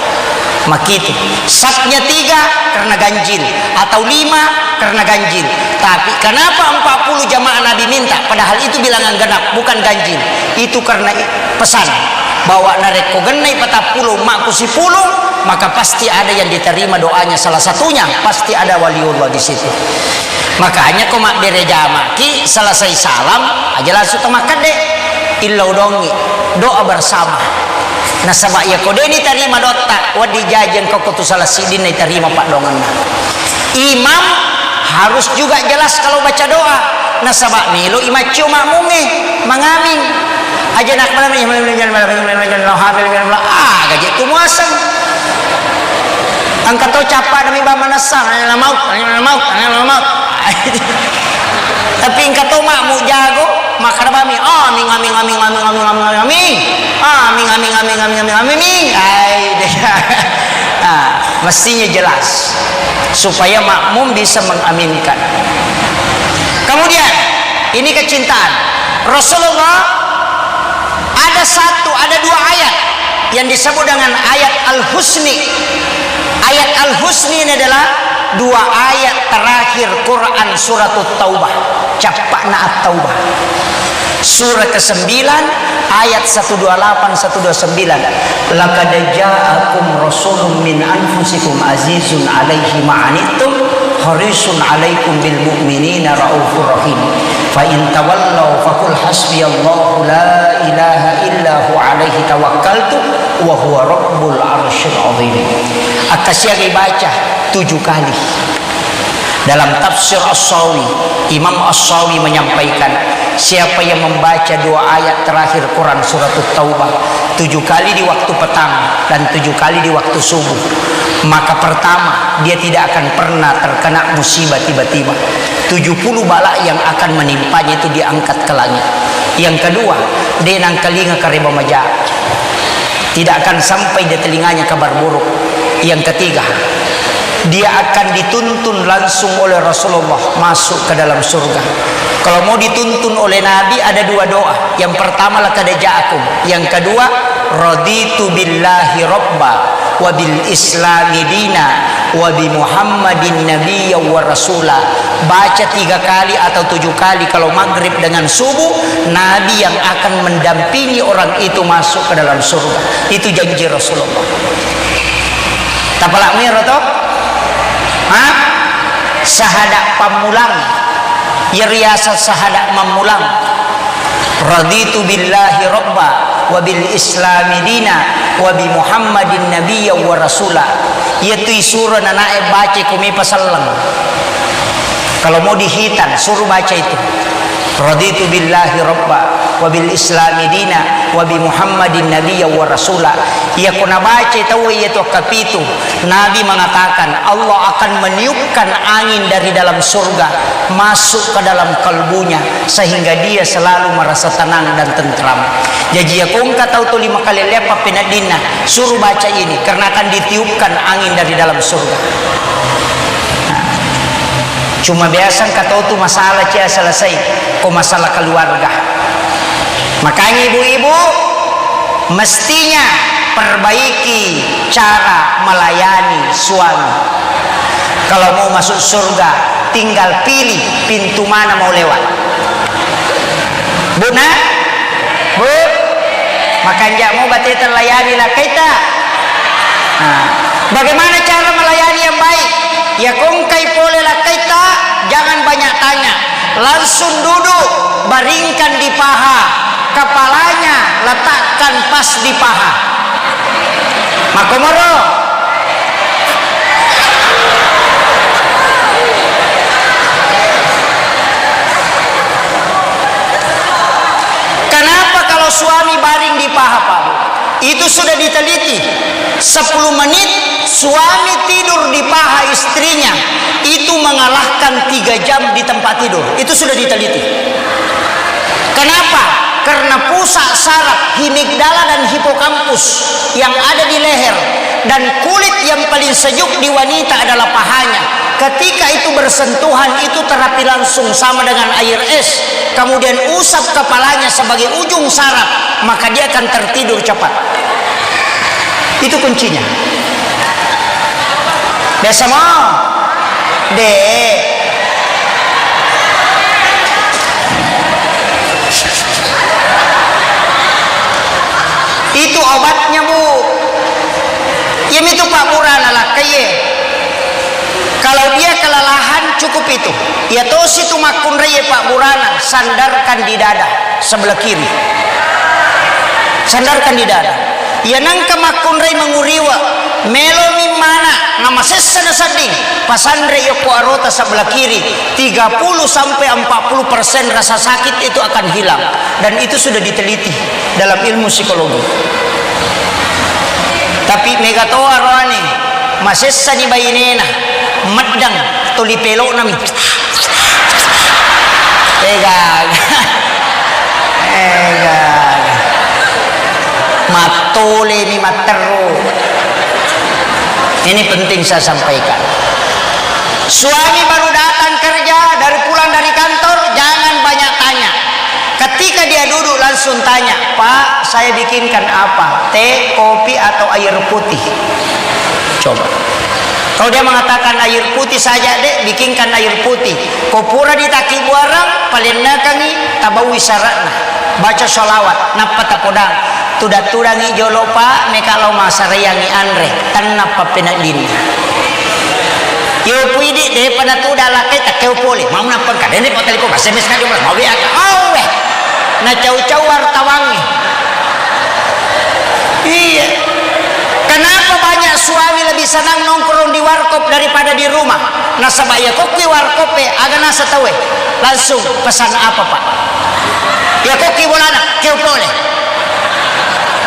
Makitu. Safnya tiga karena ganjil, atau lima karena ganjil. Tapi kenapa empat puluh jamaah Nabi minta? Padahal itu bilangan genap, bukan ganjil. Itu karena i-, pesan bahwa narekko gennai patappulo, makku sipulung, maka pasti ada yang diterima doanya. Salah satunya pasti ada waliullah di situ. Makanya ko mabbere jamaki, selesai salam aja langsung to makkedde, illau dongi, doa bersama. Nasaba iya ko deni tarima dotta, wedding jaji engka ko tu salah siddinna itarima paddoangenna. Imam harus juga jelas kalau baca doa. Nasaba melo imaccio makmungnge mangaming. Aja nak malam, ah, gaji tu muaseng. Engka to cappa demi ba manessa, "Aina maut, aina maut, aina maut." Tapi engka to makmu jago, makkada bami, "Amin, Amin, amin, amin, amin, amin, amin, amin. Amin, amin, amin, amin, amin, amin, amin. Ai, deh. Ah, mestinya jelas supaya makmum bisa mengaminkan. Kemudian, ini kecintaan. Rasulullah ada satu, ada dua ayat yang disebut dengan ayat Al-Husni. Ayat Al-Husni ini adalah dua ayat terakhir Quran Surat At-Taubah. Cappa'na At-Taubah. Surah kesembilan, ayat satu dua lapan, satu dua sembilan. "Laqad ja'akum rasulun min anfusikum azizun alaihi ma'anittum, harisun alaikum bil mu'minina raufur rahim. Fa in tawallaw faqul hasbiyallahu la ilaha illa huwa alaihi tawakkaltu wa huwa rabbul arsyil azim." Akkasiagai baca tujuh kali. Dalam tafsir As-Sawi, Imam As-Sawi menyampaikan, siapa yang membaca dua ayat terakhir Quran Surat At-Taubah tujuh kali di waktu petang dan tujuh kali di waktu subuh, maka pertama, dia tidak akan pernah terkena musibah tiba-tiba. Tujuh puluh bala yang akan menimpanya itu diangkat ke langit. Yang kedua, de nangkalinga kareba maja. Tidak akan sampai di telinganya kabar buruk. Yang ketiga, dia akan dituntun langsung oleh Rasulullah masuk ke dalam surga. Kalau mau dituntun oleh Nabi, ada dua doa. Yang pertama, "Laqad ja'akum." Yang kedua, "Raditu billahi rabba wa bil islami dina wa bi Muhammadin nabiyya wa rasula." Baca tiga kali atau tujuh kali kalau maghrib dengan subuh, Nabi yang akan mendampingi orang itu masuk ke dalam surga. Itu janji Rasulullah. Tapalak miro to? Ha? Sahada pammulang. Iya riaseng sahada mammulang. "Raditu billahi rabba wa bil islami dina wa bi Muhammadin nabiyya wa rasula." Iya tu isuro nanae baca ko mepa selleng. Kalau mau dihitan, suruh baca itu. "Raditu billahi rabba wa bil islami dina wa bi Muhammadin nabiyya wa rasula." Iya ko nabaca tau iya tu kapitu, Nabi mengatakan, Allah akan meniupkan angin dari dalam surga masuk ke dalam kalbunya, sehingga dia selalu merasa tenang dan tentram. Jaji, iya ko engka tau tuli makalelleang pappeneddinna, suruh baca ini, karena akan ditiupkan angin dari dalam surga. Nah, cuma biasa engka tau tu masalah cia selesai, ko masalah keluarga. Makanya ibu-ibu, mestinya perbaiki cara melayani suami. Kalau mau masuk surga, tinggal pilih pintu mana mau lewat. Bu, nak? Bu? Makanja mau bateta layani lakkaita? Nah, bagaimana cara melayani yang baik? Ya, ko engkai pole lakkaita, jangan banyak tanya. Langsung duduk, baringkan di paha. Kepalanya letakkan pas di paha. Makkomoro. Kenapa kalau suami baring di paha, Pak Bu? Itu sudah diteliti. Sepuluh menit suami tidur di paha istrinya, itu mengalahkan tiga jam di tempat tidur. Itu sudah diteliti. Kenapa? Karena pusat saraf himigdala dan hipokampus yang ada di leher dan kulit yang paling sejuk di wanita adalah pahanya. Ketika itu bersentuhan, itu terapi langsung sama dengan air es. Kemudian usap kepalanya sebagai ujung saraf, maka dia akan tertidur cepat. Itu kuncinya. Biasa mau? De. Itu obatnya, Bu. Iyami tu pabburana lakkaie. Kalau dia kelelahan, cukup itu. Iya tosi tu makkunrai pabburana, sandarkan di dada sebelah kiri. Sandarkan di dada. Iya nengka makkunrai manguriwa, melomi mana, namasessa nasedding, pasanre yokko arota sebelah kiri, tiga puluh sampai empat puluh persen rasa sakit itu akan hilang. Dan itu sudah diteliti dalam ilmu psikologi. Tapi mega to aroane, masessani bainena, meddang, tuli peloknami. Ega. Ega. Ini penting saya sampaikan. Suami baru datang kerja, dari pulang dari kantor, jangan banyak tanya. Ketika dia duduk, langsung tanya, "Pak, saya bikinkan apa? Teh, kopi, atau air putih?" Coba. Kalau dia mengatakan, "Air putih saja, Dek, bikinkan air putih." Ko pura ditaki buarang, palennakangi, tabaui syaratna. Baca sholawat, nappa tapodang. Tudang-tudangi jolo, Pak, meka lao masareangi anre, tenna pappeneddinna. Yo puidi, depa natuda lakkai, takkeo pole. Mau nappa engka, dende pa telepon, S M S na jumlah, mau W A ka. Awe. Na cau-cau wartawangi. Iya. Kenapa banyak suami lebih senang nongkrong di warkop daripada di rumah? Nasaba iya kokki warkop e, aga nasa tau e. Langsung pesan apa, Pak? Iya kokki bolana, keo pole.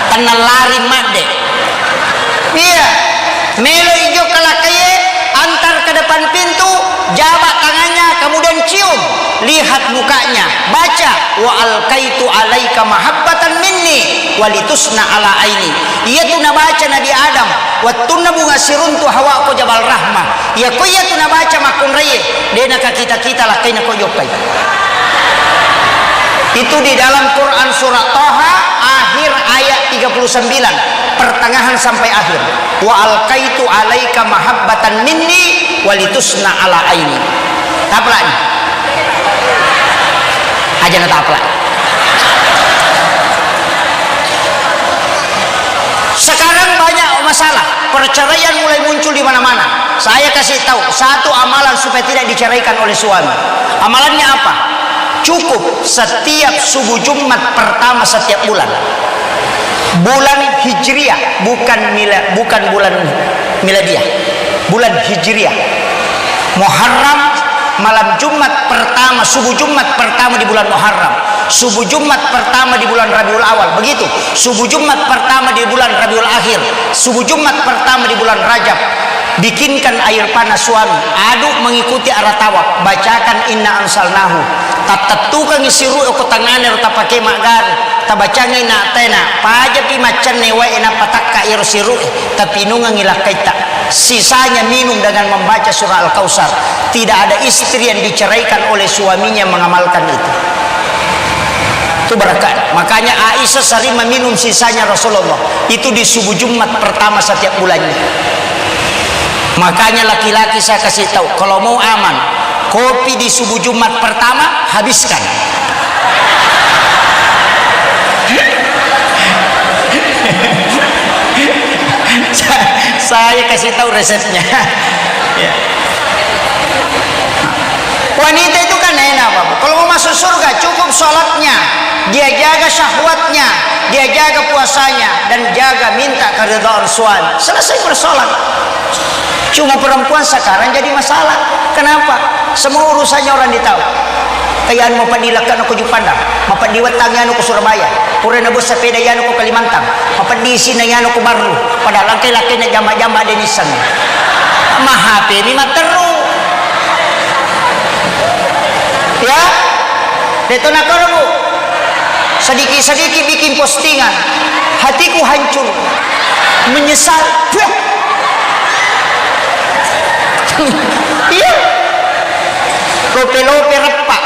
Tenna lari madde. Iya. Melo ijo kalakkaie, antar ke depan pintu, jabak tangannya, kemudian cium. Lihat mukanya. Baca, "Wa alkaitu alaika mahabbatan minni walitusna ala aini." Iyatu nabaca Nabi Adam, wettunna bunga siruntu Hawa ko Jabal Rahmah. Iya ko iyatu nabaca makkunraie, de nakakita-kita lakkaina ko jokkai. Itu di dalam Quran surat Taha, akhir ayat tiga puluh sembilan, pertengahan sampai akhir. "Wa alkaitu alaika mahabbatan minni walitusna ala aini." Tapalani. Aja na tapalani. Sekarang banyak masalah, perceraian mulai muncul di mana-mana. Saya kasih tahu satu amalan supaya tidak diceraikan oleh suami. Amalannya apa? Cukup setiap subuh Jumat pertama setiap bulan. Bulan Hijriah, bukan mila-, bukan bulan Miladiah. Bulan Hijriah. Muharram, malam Jumat pertama, subuh Jumat pertama di bulan Muharram. Subuh Jumat pertama di bulan Rabiul Awal. Begitu. Subuh Jumat pertama di bulan Rabiul Akhir. Subuh Jumat pertama di bulan Rajab. Bikinkan air panas suami. Aduk mengikuti arah tawaf. Bacakan inna anzalnahu. Tattettukangi siru'e ko tangngana ro tapake maggare. Tabacangi na tena. Pajapi maccenne wae nappa takka iro siru'e. Tapinungengi lakkaitta. Sisanya minum dengan membaca surah Al-Kautsar. Tidak ada istri yang diceraikan oleh suaminya mengamalkan itu. Itu berkah. Makanya Aisyah sering meminum sisanya Rasulullah. Itu di subuh Jumat pertama setiap bulannya. Makanya laki-laki saya kasih tahu, kalau mau aman, kopi di subuh Jumat pertama, habiskan. Sa-, saya kasih tahu resepnya. Ya. Wanita itu kan enak, Bapak. Kalau mau masuk surga, cukup sholatnya, dia jaga syahwatnya, dia jaga puasanya, dan jaga minta keridhaan suami. Selesai bersolat. Cuma perempuan sekarang jadi masalah. Kenapa? Semua urusannya orang ditahu. Kayak anu, mapaddi lekka no ko Juppandang, mapaddi wettangi anu ko Surabaya, pura na bus sepeda yanu ko Kalimantan, mapaddi sina yanu ko Barru, padahal engkai lakkainna jamba-jamba de nissengngi. Ma H P mi matteru. Ya? Deto nakoro, Bu. Sedikit-sedikit bikin postingan. Hatiku hancur. Menyesal. Puh. Iya. Lope-lope reppa.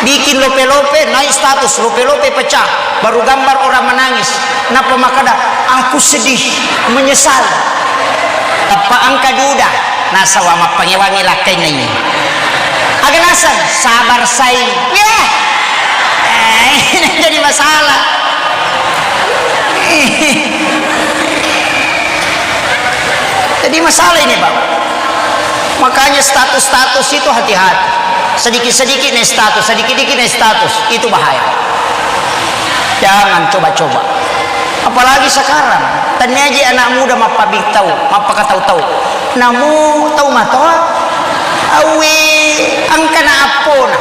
Bikin lope-lope, naik status, lope-lope pecah. Baru gambar orang menangis. Nappa makkeda, "Aku sedih, menyesal." Tappa engka duda, nasaba mappangewangi lakkainna ini. Aga naseng, sabar saing. Yah. Eh, ini jadi masalah. Jadi masalah ini, Pak. Makanya status-status itu hati-hati. Sedikit-sedikit naik status, sedikit-sedikit naik status. Itu bahaya. Jangan coba-coba. Apalagi sekarang, tennia je anak muda mappabbi tau, mappakatau tau. Namu tau matoa, awe, engkana appona.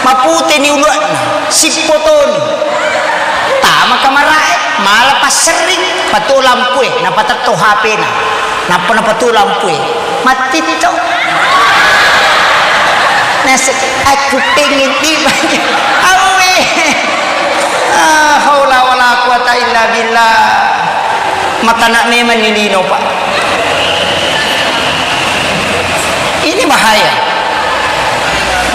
Maputeni uluanna, sippotoni. Tama kamarae, mala passerring, patuo lampue, napatetto H P-na. Nappa napatuo lampue. Mattitto. Naseng, "Aku pengen dibaca." Awe. La haula wala quwata illa billah. Tanah memang ni lino, Pak. Ini bahaya.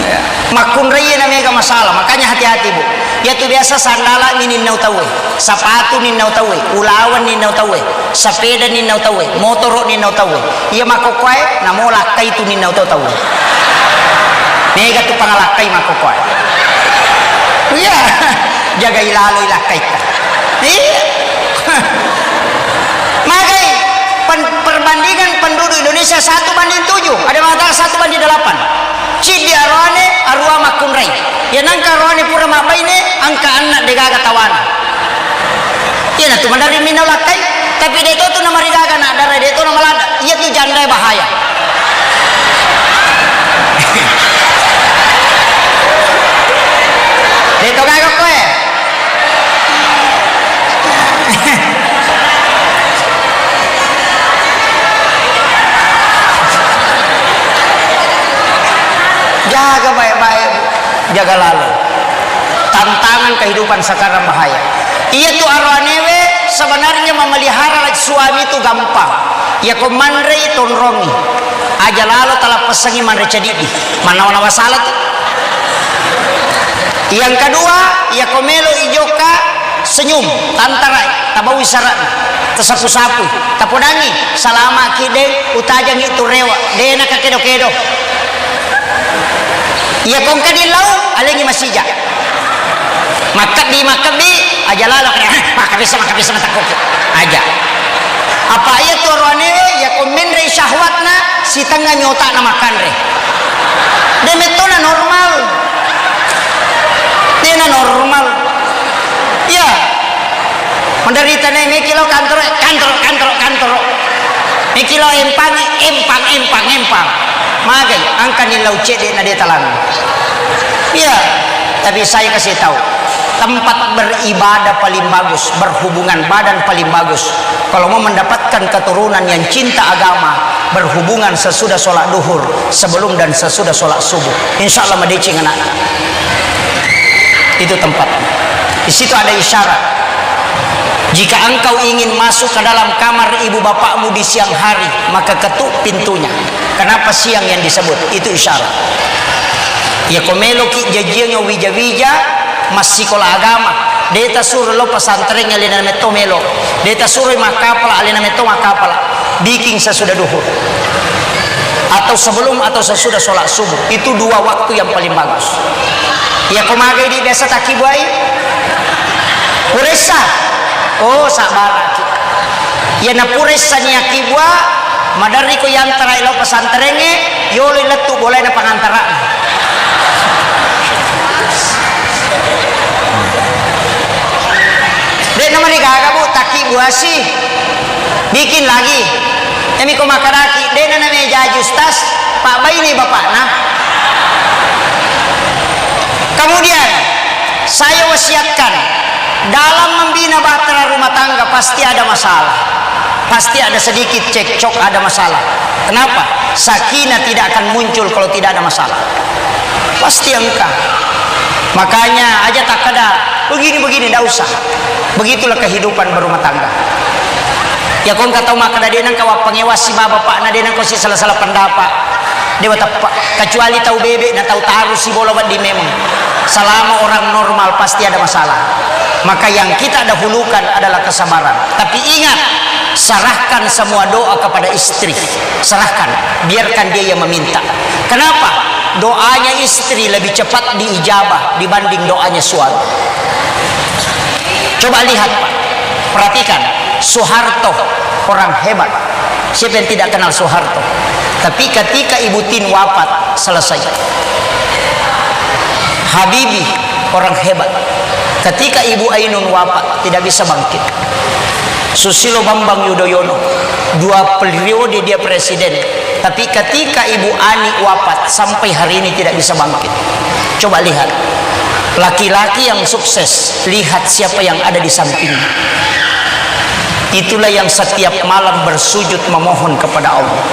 Ya. Makkunrai na mega masalah, makanya hati-hati, Bu. Iya tu biasa sandala ni ninnau tauwe, sapatu ninnau tauwe, ulawan ninnau tauwe, sapeda ninnau tauwe, motoro ninnau tauwe. Iya makkokkoe, namo lakkai tu ninnau tau tauwe. Mega tu pangalakkai makkokkoe. Iya, jagai laloi lakkaita. Iya. Magai pen-, perbandingan penduduk Indonesia satu banding tujuh, ada mengatakan satu banding delapan. Ciddi aroane, arua makkunrai. Ya nangka aroane pura mabbaine, angka anna degaga tawana. Iya natu maderri minna lakkai, tapi de to tu namarigaga na dara, de to namaladda. Iya tu jandae bahaya. De to gaga koe. Jaga baik-baik, Bu. Jaga lalo. Tantangan kehidupan sekarang bahaya. Iya tu aroanewe sebenarnya memelihara suami itu gampang. Iya ko manrei tonrongi. Aja lalo talappesangi manre cedidi. Manawa-nawa salah tu. Yang kedua, iya ko melo ijokka senyum, tantarai, tabawi sara'na, tasapu-sapui, tapodangi, salama ki deng, utajangi tu rewa, dena kakedo-kedo. Iya kongka dillau, alengi masija. Makkebbi, makkebbi, aja lalo kada, "Hah, makkebbi sa, makkebbi sa, matakkuku." Aja. Apa iya tu aroane, iya ko menrei syahwatna, sitengah mi otakna makkanre. De mettona normal. Dena normal. Iya. Menderita ne, meki lo kantoro, kantoro, kantoro, kantoro. Meki lo empangi, empang, empang, empang. Magai, angkani lau cedde na de talang. Iya. Tapi saya kasih tahu, tempat beribadah paling bagus, berhubungan badan paling bagus. Kalau mau mendapatkan keturunan yang cinta agama, berhubungan sesudah sholat duhur, sebelum dan sesudah sholat subuh. Insya Allah madeceng anak. Itu tempat. Di situ ada isyarat. Jika engkau ingin masuk ke dalam kamar ibu bapakmu di siang hari, maka ketuk pintunya. Kenapa siang yang disebut? Itu isyarat. Ya, ko meloki jajiang wija-wija, massikola agama. De tasuro lo pesantren, alena metto melo. De tasuro makkapala, alena metto makkapala. Bikin sesudah duhur. Atau sebelum atau sesudah sholat subuh. Itu dua waktu yang paling bagus. Ya, ko magai di biasa takibuai? Puressa. Oh, sabaraki. Ya, na puressa ni akibua, maderri ko yantara ilo pesantrengnge, yolo lettu bolaina pangantara. Dek na marigaga, Bu, takibuasi. Bikin lagi. Emi ko makkadaki, dena namejaji Ustaz, pabbaini bapakna. Kemudian, saya wasiatkan, dalam membina bahtera rumah tangga pasti ada masalah. Pasti ada sedikit cekcok, ada masalah. Kenapa? Sakinah tidak akan muncul kalau tidak ada masalah. Pasti engka. Makanya aja takkada begini-begini, ndak usah. Begitulah kehidupan berumah tangga. Ya, ko engka tau makkada de nengka wappangewassi ma bapakna, de nengka si salah-salah pendapat. Dewa teppek. Kecuali tau bebek na tau tarusi bola wedding memang. Selama orang normal pasti ada masalah. Maka yang kita dahulukan adalah kesabaran. Tapi ingat, serahkan semua doa kepada istri. Serahkan, biarkan dia yang meminta. Kenapa? Doanya istri lebih cepat diijabah dibanding doanya suami. Coba lihat, Pak. Perhatikan, Soeharto, orang hebat. Siapa yang tidak kenal Soeharto? Tapi ketika Ibu Tin wafat, selesai. Habibie, orang hebat. Ketika Ibu Ainun wafat, tidak bisa bangkit. Susilo Bambang Yudhoyono, dua periode dia presiden. Tapi ketika Ibu Ani wafat, sampai hari ini tidak bisa bangkit. Coba lihat, laki-laki yang sukses, lihat siapa yang ada di sampingnya. Itulah yang setiap malam bersujud memohon kepada Allah.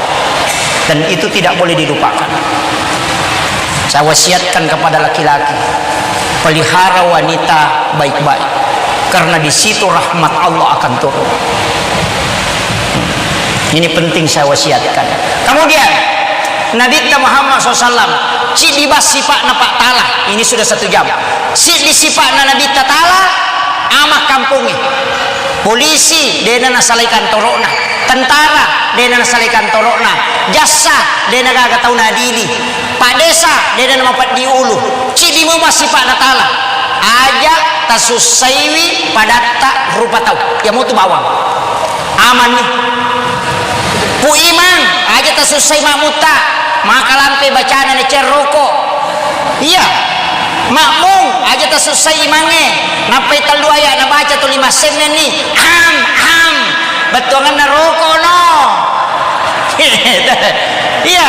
Dan itu tidak boleh dilupakan. Saya wasiatkan kepada laki-laki, pelihara wanita baik-baik. Karena di situ rahmat Allah akan turun. Ini penting saya wasiatkan. Kemudian, Nabitta Muhammad sallallahu alaihi wasallam, ciddi bas sipa'na Pak Tala. Ini sudah satu jam. Siddi sipa'na Nabitta Tala, ama kampongnge. Polisi, dena nasalai kantoro'na. Tentara, dena nasalai kantoro'na. Jassa, dena gaga tau nadili. Pak Desa, dena namapeddi ulu. Ciddi mo bas sipa'na Tala. Aja tasussaiwi padatta rupa tau. Iya motu bawang. Amanni. Pu Imang, aja tasussai makmutta, makalampe bacana naceng roko. Iya. Makmung, aja tasussai imangnge, nappai tellu aya nabaca tuli massennenni. Am, am. Bettuanganna roko no. Iya.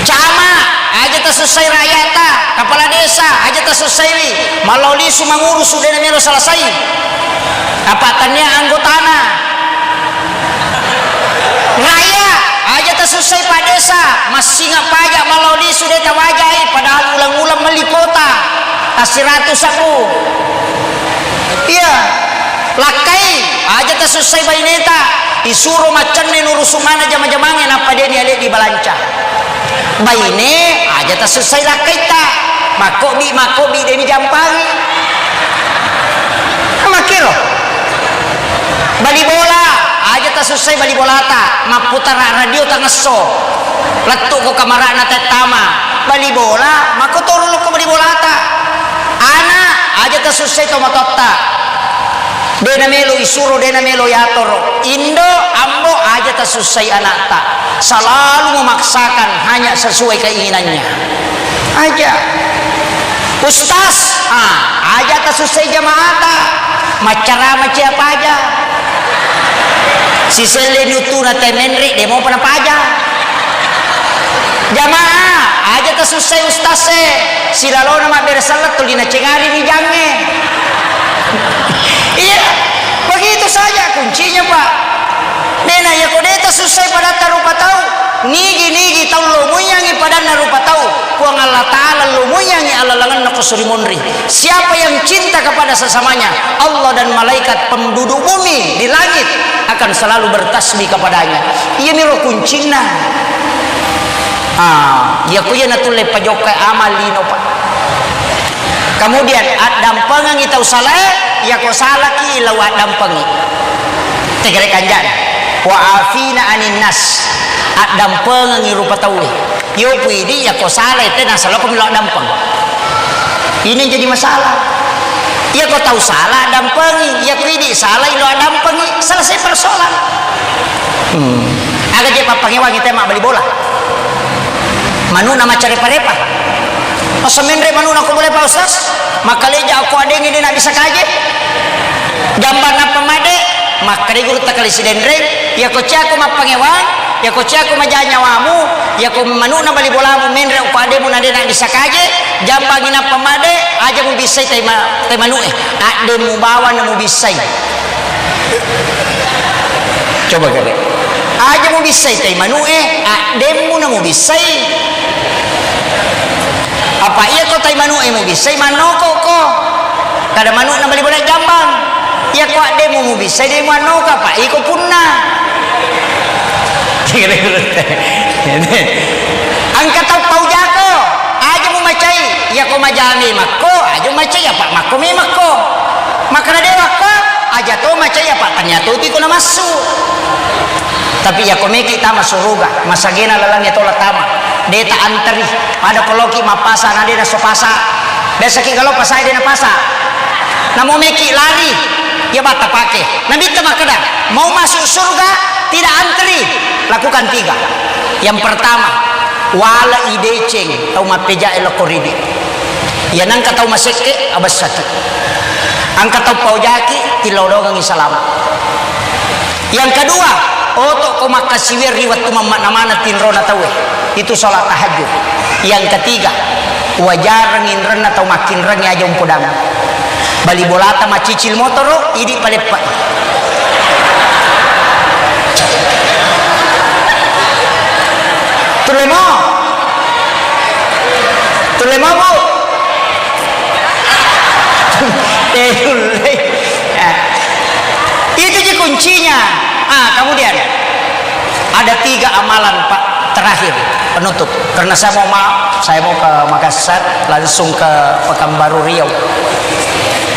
Camat, aja tasussai rakyata, kepala desa, aja tasussaiwi, mallau lisu mangurusu dena melo selesai. Apa tania anggotana. Rakyat, aja tasussai Pak Desa, massinga pajak mallau lisu de tawajai, padahal ulang-ulang melli kuota. Assiratu sabu. Iya. Lakkai, aja tasussai baineta, isuro maccenne nurusu mana jama-jamange nappa de niale dibalanca. Baine, aja tasussai lakkaitta. Makkobi, makkobi, deni jampangi. Makkiro. Bali bola, aja tasussai bali bolata. Mapputara radio tangesso. Lettu ko kamarana tettama. Bali bola, makkotoro lokko bali bolata. Ana, aja tasussai tomatoatta. De namelo isuro, de namelo yatoro. Indo, ambo, aja tasussai anakta. Selalu memaksakan hanya sesuai keinginannya. Aja. Ustaz, ah, aja tasussai jamaata. Maccarama cia paja. Siselle ni uttuna te menre, de mopa napaja. Jamaah, aja tasussai ustaz e. Silalona mabbere selleng tuli nacengari wijangnge. Iya, begitu saja kuncinya, Pak. Dena, yako de tasussai padatta rupa tau, nigi-nigi tau lo muiyangi padanna rupa tau, Puang Allah Ta'ala lo muiyangi alalangenna ko suri monri. Siapa yang cinta kepada sesamanya, Allah dan malaikat penduduk bumi di langit akan selalu bertasbih kepadanya. Iyamiro kuncinna. Ah, iya ku iya natulle pajokka amal lino, Pak. Kemudian, addampengengi tau salae, iyako salaki lao addampengi. Tegere kanjana. Wa afina anin nas. Addampengengi rupa tauwe. Iyo pu idi, iyako salai te nasala ko melo addampeng. Ini yang jadi masalah. Iyako tau sala addampengi, iyako idi salai lo addampengi, selesai persoalan. Hmm. Aga je pappangewangi te mabbali bola. Manu'na maccarepa-repa. Masa menre manu'na ko bola, Pak Ustaz? Makkaleja ko adengnge de nabissa kaje. Jambang nappa madde, makkeda gurutta kali Sidenreng, iyako ciako mappangewang, iyako ciako maja nyawamu, iyako manu'na bali bolamu menre ko ademu na de nabissa kaje, jambangi nappa madde, aja mubissai tai ma-, tai manu'e. Addemu bawang na mubissai. Coba kare. Aja mubissai tai manu'e, addemu na mubissai. Apa iyako tai manu'e mubissai, mannoko ko. Kada manu'na bali bola jambang. Iyako addemu mubissai, de muannoka, apa iko punna. Engka tau paujako, aja mumacai, iyako maja memakko, aja mumacai, apa makko memakko. Makkeda de wakko, aja to macai, apa tania to tiko namassu. Tapi iyako meki tama suruga, masagena lalangnge tola tama, de ta anteri, pada ko loki mappasa na de nasso pasa. Biasaki galo pasae de napasa. Namo meki lari, iya batta pake. Nabitta makkeda, mau masuk surga, tidak anteri. Lakukan tiga. Yang pertama, wala ideceng tau mappejae lokko ridi. Iya nangka tau masekke, abessaki. Angka tau paujaki, tilodongengi salama. Yang kedua, oto ko makkasiwiang ri wettu mammana-mana tinrona tauwe. Itu salat tahajud. Yang ketiga, wajareng inrenna tau makkinrengnge aja umpodang. Bali bolata macicil motoro, idi paleppa. Tulemo. Tulemo, Bu. Eh, ulle. Ya. Itu ji kuncinya. Ah, kamu Ada tiga amalan, Pak, terakhir penutup. Karena saya mau ma-, saya mau ke Makassar, langsung ke Pekanbaru Riau.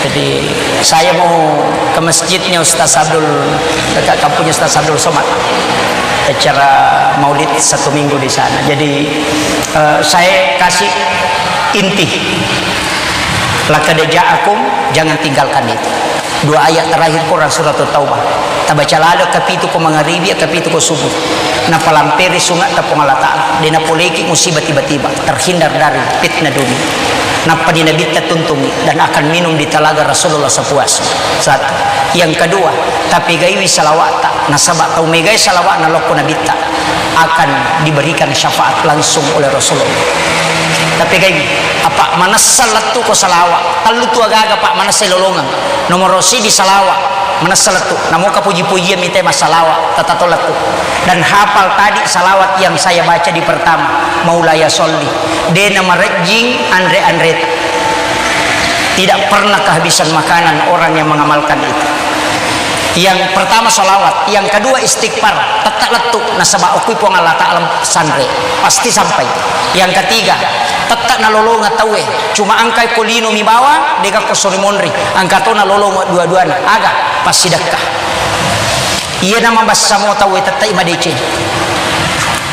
Jadi saya mau ke masjidnya Ustaz Abdul, dekat kampungnya Ustaz Abdul Somad. Acara maulid satu minggu di sana. Jadi, eh, saya kasih inti. Laqad ja'akum, jangan tinggalkan itu. Dua ayat terakhir Quran Surat Taubah. Tabaca lalo kapitu ko mangaribi, kapitu ko subuh. Napalamperi sungatta Puang Allah Ta'ala. De napoleki musibah tiba-tiba. Terhindar dari fitnah dunia. Nappa di Nabitta tuntungi dan akan minum di talaga Rasulullah sepuas. Satu. Yang kedua, tapegaiwi salawatta. Nasaba tau megai salawat na lokko Nabitta akan diberikan syafaat langsung oleh Rasulullah. Tapegaiwi, apa manessa lettu ko salawa. Tellu tu agaga, Pak, manessa lolongeng. Nomor siji salawa, manessa lettu. Namoka puji-pujian mite massalawa, tatato lettu. Dan hafal tadi salawat yang saya baca di pertama, Maulaya Sholli. De namarejjing anre-anreta. Tidak pernah kehabisan makanan orang yang mengamalkan itu. Yang pertama salawat, yang kedua istighfar, tette lettu nasaba okui Puang Allah Ta'ala sanre, pasti sampai. Yang ketiga, tette nalolongeng tauwe, cuma engkai ko lino mi bawang, dega ko sori monri, engka to nalolongeng dua-duana, aga, passidekka. Iyana mabessa mo tauwe tette madeceng.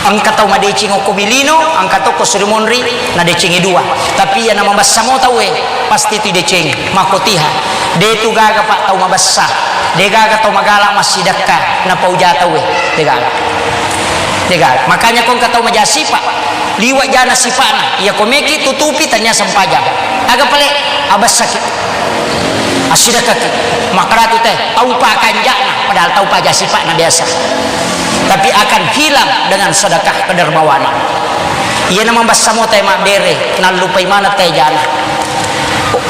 Engka tau madeceng okko bilino, engka to ko suri monri, nadecengi dua. Tapi iyana mabessa mo tauwe, pasti tu idecengi. Makkotiha. De tu gaga, Pak, tau mabessa. De gaga tau magala massidekka, napauja tauwe. De gaga. De gaga. Makanya ko engka tau maja sipa, liwa jana sipana. Iya ko meki tutupi tania sempajang. Aga pale abessaki. Assidekkaki, makkedatu te, taupa kanja'na, padahal taupa aja sipa'na biasa. Tapi akan hilang dengan sedekah kedermawana. Iyana mabessa mo te mabbere, nallupai maneng te jana.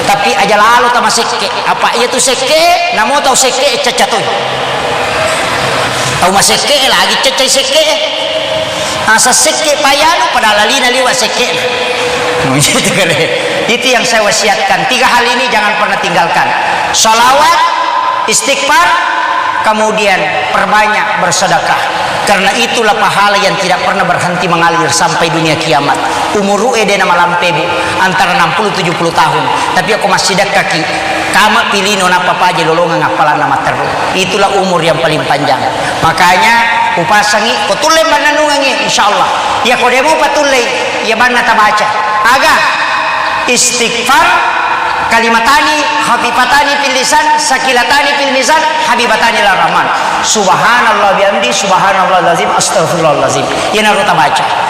Tapi aja lalo tamasekke, apa iya tu sekke, namo tau sekke cacca toi. Tau masekke lagi caccai sekke. Asa sekke payanu, padahal lalina liwa sekke. Gitu kali. Itu yang saya wasiatkan. Tiga hal ini jangan pernah tinggalkan. Salawat, istighfar, kemudian perbanyak bersedekah. Karena itulah pahala yang tidak pernah berhenti mengalir sampai dunia kiamat. Umuru ede na malampe, Bu, antara enam puluh tujuh puluh tahun. Tapi aku masih dekkaki. Kama pilino nappa paje lolongeng appalanna matteru. Itulah umur yang paling panjang. Makanya upasangi, ko tulle mannennungengi, insyaallah. Iya ko demo patullei, iya banna tabaca. Aga? Istighfar, kalimatani khafifatani fil lisan, sakilatani fil mizan, habibatani ila rahman. Subhanallah bihamdi, subhanallah lazim, astagfirullahalazim. Iyanaro tabaca.